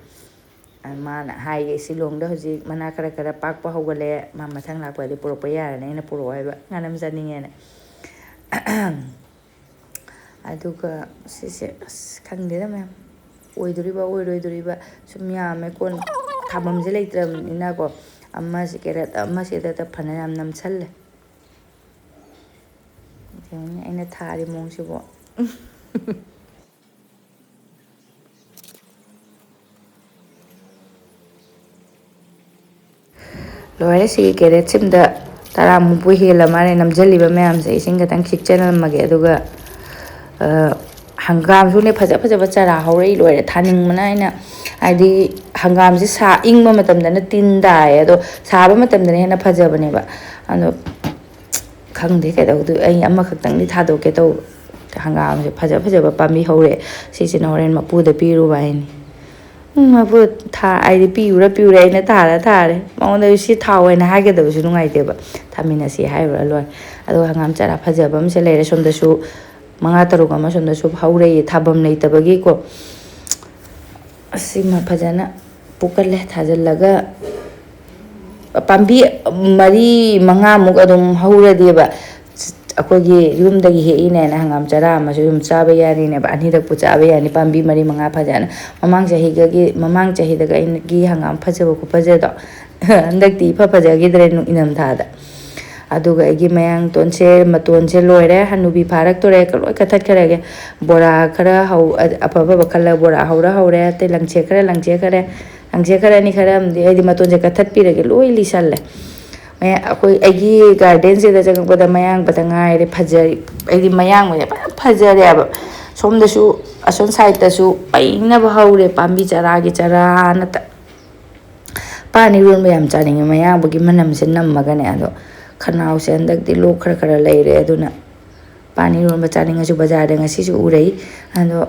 ꯑ, ꯃꯥꯅ ꯍꯥꯏꯌꯦ, "ꯁꯤꯂꯣꯡꯗ ꯍꯧꯖꯤꯛ ꯃꯅꯥ ꯈꯔ ꯈꯔ ꯄꯥꯛꯄ ꯍꯧꯒꯠꯂꯦ, ꯃꯥ ꯃꯊꯪ ꯂꯥꯛꯄꯗꯗꯤ ꯄꯨꯔꯛꯄ ꯌꯥꯔꯅꯤ, ꯑꯩꯅ ꯄꯨꯔꯛꯑꯣ ꯍꯥꯏꯕ, ꯉꯥꯅꯝ ꯆꯥꯅꯤꯡꯉꯦꯅ"꯫ ꯑꯗꯨꯒ ꯁꯤꯁꯦ, ꯑꯁ, ꯈꯪꯗꯦꯗ ꯃꯌꯥꯝ, ꯑꯣꯏꯗꯣꯔꯤꯕ ꯑꯣꯏꯔꯣꯏꯗꯣꯔꯤꯕ ꯁꯨꯝ ꯌꯥꯝꯃꯦ꯫ ꯀꯣꯟ ꯊꯥꯐꯝꯁꯦ ꯂꯩꯇ꯭ꯔꯕꯅꯤꯅꯀꯣ, ꯑꯃꯁꯦ ꯀꯦꯔꯦꯠ ꯑꯃꯁꯤꯗ ꯐꯅꯌꯥꯝ ꯅꯝꯁꯜꯂꯦ꯫ ꯌꯦꯡꯉꯨꯅꯦ ꯑꯩꯅ ꯊꯥꯔꯤ ꯃꯑꯣꯡꯁꯤꯕꯣ꯫ ꯂꯣꯏꯔꯦ, ꯁꯤꯒꯤ ꯀꯦꯔꯦꯠꯁꯤꯝꯗ ꯇꯔꯥꯃꯨꯛꯄꯨ ꯍꯦꯜꯂ ꯃꯥꯜꯂꯦ ꯅꯝꯁꯤꯜꯂꯤꯕ ꯃꯌꯥꯝꯁꯦ꯫ ꯏꯁꯤꯡ ꯈꯤꯇꯪ ꯈꯤꯛꯆꯜꯂꯝꯃꯒꯦ, ꯑꯗꯨꯒ, ꯑ, ꯍꯪꯒꯥꯝꯁꯨꯅꯦ ꯐꯖ ꯐꯖꯕ ꯆꯔꯥ ꯍꯧꯔꯛꯏ꯫ ꯂꯣꯏꯔꯦ, ꯊꯥꯅꯤꯡꯕꯅ ꯑꯩꯅ, ꯍꯥꯏꯗꯤ ꯍꯪꯒꯥꯝꯁꯦ ꯁꯥ-, ꯏꯪꯕ ꯃꯇꯝꯗꯅ ꯇꯤꯟ ꯇꯥꯏꯌꯦ, ꯑꯗꯣ ꯁꯥꯕ ꯃꯇꯝꯗꯅ ꯍꯦꯟꯅ ꯐꯖꯕꯅꯦꯕ꯫ ꯑꯗꯣ ꯈꯪꯗꯦ ꯀꯩꯗꯧꯗꯣꯏ, ꯑꯩ ꯑꯃꯈꯛꯇꯪꯗꯤ ꯊꯥꯗꯣꯛꯀꯦ ꯇꯧꯕ꯫ ꯍꯪꯒꯥꯝꯁꯦ ꯐꯖ ꯐꯖꯕ ꯄꯥꯝꯕꯤ ꯍꯧꯔꯦ꯫ ꯁꯤꯁꯤꯅ ꯍꯣꯔꯦꯟ ꯃꯄꯨꯗ ꯄꯤꯔꯨꯕ ꯍꯥꯏꯅꯤ꯫ ꯎꯝ, ꯃꯄꯨ ꯊꯥ-, ꯑꯩꯗꯤ ꯄꯤꯎꯔ ꯄꯤꯎꯔꯦ, ꯑꯩꯅ ꯊꯥꯔ ꯊꯥꯔꯦ꯫ ꯃꯉꯣꯟꯗ "ꯁꯤ ꯊꯥꯎ" ꯍꯥꯏꯅ ꯍꯥꯏꯒꯗꯕꯁꯨ ꯅꯨꯡꯉꯥꯏꯇꯦꯕ꯫ ꯊꯥꯃꯤꯟꯅꯁꯤ ꯍꯥꯏꯔꯨꯔ ꯂꯣꯏꯔꯦ꯫ ꯑꯗꯨꯒ ꯍꯪꯒꯥꯝ ꯆꯔꯥ ꯐꯖꯕ ꯑꯃꯁꯨ ꯂꯩꯔꯦ꯫ ꯁꯣꯝꯗꯁꯨ ꯃꯉꯥ ꯇꯔꯨꯛ ꯑꯃ ꯁꯣꯝꯗꯁꯨ ꯍꯧꯔꯛꯏ, ꯊꯥꯐꯝ ꯂꯩꯇꯕꯒꯤꯀꯣ꯫ ꯑꯁꯤꯃ ꯐꯖꯅ ꯄꯨꯀꯠꯂꯦ꯫ ꯊꯥꯖꯤꯜꯂꯒ ꯄꯥꯝꯕꯤ ꯃꯔꯤ ꯃꯉꯥꯃꯨꯛ ꯑꯗꯨꯝ ꯍꯧꯔꯗꯤꯕ, ꯑꯩꯈꯣꯏꯒꯤ ꯌꯨꯝꯗꯒꯤ ꯍꯦꯛꯏꯅꯦꯅ ꯍꯪꯒꯥꯝ ꯆꯔꯥ ꯑꯃꯁꯨ ꯑꯗꯨꯝ ꯆꯥꯕ ꯌꯥꯔꯤꯅꯦꯕ, ꯑꯅꯤꯔꯛꯄꯨ ꯆꯥꯕ ꯌꯥꯅꯤ꯫ ꯄꯥꯝꯕꯤ ꯃꯔꯤ ꯃꯉꯥ ꯐꯖꯅ, ꯃꯃꯥꯡ ꯆꯍꯤꯒꯒꯤ ꯃꯃꯥꯡ ꯆꯍꯤꯗꯒ ꯑꯩꯒꯤ ꯍꯪꯒꯥꯝ ꯐꯖꯕ ꯈꯨꯐꯖꯗꯣ ꯍꯟꯗꯛꯇꯤ ꯏꯐ ꯐꯖꯈꯤꯗ꯭ꯔꯦ ꯏꯪꯊꯝꯊꯥꯗ꯫ ꯑꯗꯨꯒ ꯑꯩꯒꯤ ꯃꯌꯥꯡꯇꯣꯟꯁꯦ, ꯃꯇꯣꯟꯁꯦ ꯂꯣꯏꯔꯦ, ꯍꯅꯨꯕꯤ ꯐꯥꯔꯛꯇꯣꯔꯦ, ꯂꯣꯏ ꯀꯠꯊꯠꯈ꯭ꯔꯒꯦ꯫ ꯕꯣꯔꯥ ꯈꯔ ꯍꯧ-, ꯑꯐ ꯑꯐꯕ ꯈꯜꯂꯒ ꯕꯣꯔꯥ ꯍꯧꯔ ꯍꯧꯔꯦ, ꯑꯇꯩ ꯂꯪꯁꯦ ꯈꯔ, ꯂꯪꯁꯦ ꯈꯔ, ꯂꯪꯁꯦ ꯈꯔ ꯑꯅꯤ ꯈꯔ ꯑꯃꯗꯤ ꯑꯩꯗꯤ ꯃꯇꯣꯟꯁꯦ ꯀꯠꯊꯠꯄꯤꯔꯒꯦ, ꯂꯣꯏ ꯂꯤꯁꯜꯂꯦ꯫ ꯃꯌꯥ-, ꯑꯩꯈꯣꯏ, ꯑꯩꯒꯤ ꯒꯥꯔꯗꯦꯟꯁꯤꯗ ꯆꯪꯉꯛꯄꯗ ꯃꯌꯥꯡꯕꯇ ꯉꯥꯏꯔꯦ ꯐꯖꯔꯤ꯫ ꯑꯩꯗꯤ ꯃꯌꯥꯡꯕꯁꯦ ꯐꯖꯅ ꯐꯖꯔꯦꯕ꯫ ꯁꯣꯝꯗꯁꯨ, ꯑꯁꯣꯝ ꯁꯥꯏꯗꯇꯁꯨ ꯄꯩꯅꯕ ꯍꯧꯔꯦ, ꯄꯥꯝꯕꯤ ꯆꯔꯥꯒꯤ ꯆꯔꯥꯅꯇ꯫ ꯄꯥꯟ ꯏꯔꯣꯟꯕ ꯌꯥꯝ ꯆꯥꯅꯤꯡꯉꯦ, ꯃꯌꯥꯡꯕꯒꯤ ꯃꯅꯝꯁꯦ ꯅꯝꯃꯒꯅꯦ꯫ ꯑꯗꯣ ꯈꯅꯥꯎꯁꯦ ꯍꯟꯗꯛꯇꯤ ꯂꯣꯛ ꯈꯔ ꯈꯔ ꯂꯩꯔꯦ, ꯑꯗꯨꯅ ꯄꯥꯟ ꯏꯔꯣꯟꯕ ꯆꯥꯅꯤꯡꯉꯁꯨ ꯕꯖꯥꯔꯗ ꯉꯁꯤꯁꯨ ꯎꯔꯛꯏ꯫ ꯑꯗꯣ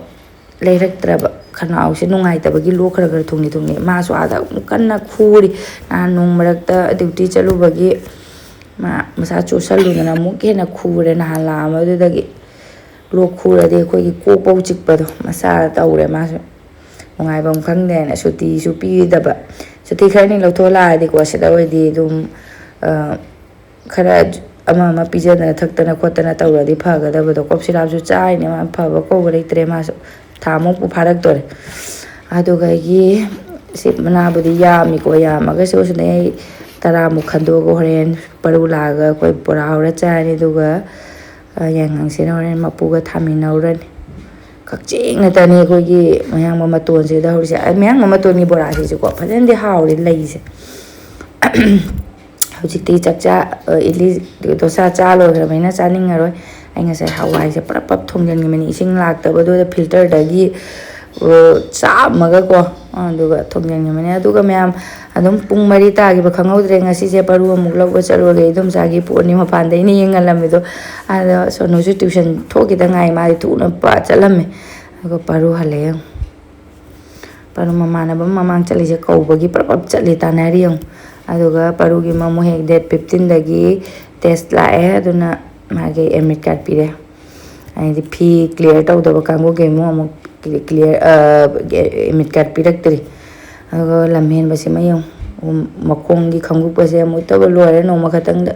ꯂꯩꯔꯛꯇ꯭ꯔꯕ, ꯈꯅꯥꯎꯁꯦ ꯅꯨꯡꯉꯥꯏꯇꯕꯒꯤ ꯂꯣꯛ ꯈꯔ ꯈꯔ ꯊꯨꯡꯂꯤ ꯊꯨꯡꯂꯤ꯫ ꯃꯥꯁꯨ ꯑꯥꯗ ꯑꯃꯨꯛ ꯀꯟꯅ ꯈꯨꯔꯤ꯫ ꯅꯍꯥꯟ ꯅꯣꯡ ꯃꯔꯛꯇ ꯗ꯭ꯌꯨꯇꯤ ꯆꯠꯂꯨꯕꯒꯤ ꯃꯥ ꯃꯁꯥ ꯆꯣꯠꯁꯜꯂꯨꯗꯅ ꯑꯃꯨꯛ ꯍꯦꯟꯅ ꯈꯨꯔꯦ, ꯅꯍꯥꯟ ꯂꯥꯛꯑꯝꯕꯗꯨꯗꯒꯤ꯫ ꯂꯣꯛ ꯈꯨꯔꯗꯤ ꯑꯩꯈꯣꯏꯒꯤ ꯀꯣꯛ ꯐꯧ ꯆꯤꯛꯄꯗꯣ ꯃꯁꯥ ꯇꯧꯔꯦ ꯃꯥꯁꯨ꯫ ꯅꯨꯡꯉꯥꯏꯐꯝ ꯈꯪꯗꯦꯅ ꯁꯨꯇꯤꯁꯨ ꯄꯤꯗꯕ꯫ ꯁꯨꯇꯤ ꯈꯔꯅꯤ ꯂꯧꯊꯣꯛꯂꯛꯑꯗꯤꯀꯣ, ꯁꯤꯗ ꯑꯣꯏꯗꯤ ꯑꯗꯨꯝ, ꯑ, ꯈꯔ ꯑꯃ ꯑꯃ ꯄꯤꯖꯗꯅ ꯊꯛꯇꯅ ꯈꯣꯠꯇꯅ ꯇꯧꯔꯗꯤ ꯐꯒꯗꯕꯗꯣ꯫ ꯀꯣꯞ ꯁꯤꯔꯥꯞꯁꯨ ꯆꯥꯔꯤꯅꯦ, ꯃꯥ ꯐꯕ ꯀꯧꯕ ꯂꯩꯇ꯭ꯔꯦ ꯃꯥꯁꯨ꯫ ꯊꯥ ꯃꯨꯛꯄꯨ ꯐꯥꯔꯛꯇꯣꯔꯦ꯫ ꯑꯗꯨꯒ ꯑꯩꯒꯤ ꯁꯤ ꯃꯅꯥꯕꯨꯗꯤ ꯌꯥꯝꯃꯤꯀꯣ, ꯌꯥꯝꯃꯒꯁꯨ ꯁꯤꯗꯩ ꯑꯩ ꯇꯔꯥꯃꯨꯛ ꯈꯟꯗꯣꯛꯑꯒ ꯍꯣꯔꯦꯟ ꯄꯔꯨ ꯂꯥꯛꯑꯒ ꯑꯩꯈꯣꯏ ꯕꯣꯔꯥ ꯍꯧꯔ ꯆꯥꯔꯅꯤ꯫ ꯑꯗꯨꯒ, ꯑ, ꯌꯥꯏꯉꯪꯁꯤꯅ ꯍꯣꯔꯦꯟ ꯃꯄꯨꯒ ꯊꯥꯃꯤꯟꯅꯧꯔꯅꯤ꯫ ꯀꯛꯆꯦꯡꯅꯇꯅꯤ ꯑꯩꯈꯣꯏꯒꯤ ꯃꯌꯥꯡꯕ ꯃꯇꯣꯟꯁꯤꯗ ꯍꯧꯔꯤꯁꯦ꯫ ꯑ, ꯃꯌꯥꯡꯕ ꯃꯇꯣꯟꯒꯤ ꯕꯣꯔꯥꯁꯤꯁꯨꯀꯣ ꯐꯖꯅꯗꯤ ꯍꯥꯎꯔꯤ ꯂꯩꯁꯦ꯫ ꯍꯧꯖꯤꯛꯇꯤ ꯆꯥꯛꯆꯥ, ꯑ, ꯏꯗꯂꯤ ꯗꯣꯁꯥ ꯆꯥ ꯂꯣꯏꯈ꯭ꯔꯕꯅꯤꯅ ꯆꯥꯅꯤꯡꯉꯔꯣꯏ꯫ ꯑꯩ ꯉꯁꯥꯏ ꯍꯋꯥꯏꯁꯦ ꯄꯨꯔꯥ ꯄꯞ ꯊꯣꯡꯖꯤꯟꯈꯤꯕꯅꯤ ꯏꯁꯤꯡ ꯂꯥꯛꯇꯕꯗꯨꯗ ꯐꯤꯜꯇꯔꯗꯒꯤ, ꯑ, ꯆꯥꯝꯃꯒꯀꯣ꯫ ꯑꯗꯨꯒ ꯊꯣꯡꯖꯤꯟꯈꯤꯕꯅꯤ꯫ ꯑꯗꯨꯒ ꯃꯌꯥꯝ ꯑꯗꯨꯝ ꯄꯨꯡ ꯃꯔꯤ ꯇꯥꯈꯤꯕ ꯈꯪꯍꯧꯗ꯭ꯔꯦ꯫ ꯉꯁꯤꯁꯦ ꯄꯔꯨ ꯑꯃꯨꯛ ꯂꯧꯕ ꯆꯠꯂꯨꯔꯒꯦ꯫ ꯏꯗꯣꯝꯆꯥꯒꯤ ꯄꯣꯠꯅꯤ, ꯃꯄꯥꯟꯗꯩꯅ ꯌꯦꯡꯍꯜꯂꯝꯃꯤꯗꯣ꯫ ꯑꯗꯣ ꯁꯣꯅꯨꯁꯨ ꯇ꯭ꯌꯨꯁꯟ ꯊꯣꯛꯈꯤꯗ ꯉꯥꯏ, ꯃꯥꯗꯤ ꯊꯨꯅ ꯄ-, ꯆꯠꯂꯝꯃꯦ꯫ ꯑꯗꯨꯒ ꯄꯔꯨ ꯍꯜꯂꯛꯑꯦ ꯌꯦꯡꯉꯨ꯫ ꯄꯔꯨ ꯃꯃꯥꯟꯅꯕ ꯑꯃ ꯃꯃꯥꯡ ꯆꯠꯂꯤꯁꯦ ꯀꯧꯕꯒꯤ ꯄ꯭ꯔꯞ ꯄ꯭ꯔꯞ ꯆꯠꯂꯤ, ꯇꯥꯟꯅꯔꯤ ꯌꯦꯡꯉꯨ꯫ ꯑꯗꯨꯒ ꯄꯔꯨꯒꯤ ꯃꯃꯨ ꯍꯦꯛ date fifteen ꯗꯒꯤ test ꯂꯥꯛꯑꯦ, ꯑꯗꯨꯅ ꯃꯥꯒꯤ admit card ꯄꯤꯔꯦ꯫ ꯍꯥꯏꯗꯤ ꯐꯤ clear ꯇꯧꯗꯕ ꯀꯥꯡꯕꯨꯒꯤ ꯑꯃꯨꯛ, ꯑꯃꯨꯛ clear, ꯑ, admit card ꯄꯤꯔꯛꯇ꯭ꯔꯤ꯫ ꯑꯗꯨꯒ ꯂꯝ ꯍꯦꯟꯕꯁꯤꯃ ꯌꯦꯡꯉꯨ, ꯃꯈꯣꯡꯒꯤ ꯈꯣꯡꯎꯞꯀꯁꯦ ꯑꯃꯨꯛꯇꯕ ꯂꯣꯏꯔꯦ ꯅꯣꯡꯃ ꯈꯛꯇꯪꯗ꯫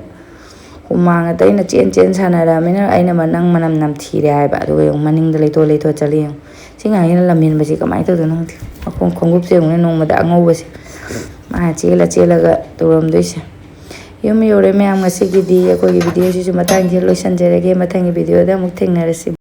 ꯍꯨꯃꯥꯡ ꯑꯇꯩꯅ ꯆꯦꯟ ꯆꯦꯟ ꯁꯥꯟꯅꯔꯛꯑꯃꯤꯅ ꯑꯩꯅ ꯃ-, "ꯅꯪ ꯃꯅꯝ ꯅꯝꯊꯤꯔꯦ" ꯍꯥꯏꯕ꯫ ꯑꯗꯨꯒ ꯌꯦꯡꯉꯨ, ꯃꯅꯤꯡꯗ ꯂꯩꯊꯣꯛ ꯂꯩꯊꯣꯛ ꯆꯠꯂꯤ ꯌꯦꯡꯉꯨ꯫ ꯁꯤ ꯉꯥꯏꯅ ꯂꯝꯍꯦꯟꯕꯁꯤ ꯀꯃꯥꯏꯅ ꯇꯧꯗꯣꯏꯅꯣ ꯈꯪꯗꯦ꯫ ꯃꯈꯣꯡ ꯈꯣꯡꯎꯞꯁꯦ ꯌꯦꯡꯉꯨꯅꯦ, ꯅꯣꯡꯃꯗ ꯑꯉꯧꯕꯁꯦ ꯃꯥꯅ ꯆꯦꯜꯂ ꯆꯦꯜꯂꯒ ꯇꯧꯔꯝꯗꯣꯏꯁꯦ꯫ ꯌꯨꯝ ꯌꯧꯔꯦ ꯃꯌꯥꯝ, ꯉꯁꯤꯒꯤꯗꯤ ꯑꯩꯈꯣꯏꯒꯤ ꯚꯤꯗꯤꯑꯣꯁꯤꯁꯨ ꯃꯇꯥꯡꯁꯤꯗ ꯂꯣꯏꯁꯤꯟꯖꯔꯒꯦ꯫ ꯃꯊꯪꯒꯤ ꯚꯤꯗꯤꯑꯣꯗ ꯑꯃꯨꯛ ꯊꯦꯡꯅꯔꯁꯤ꯫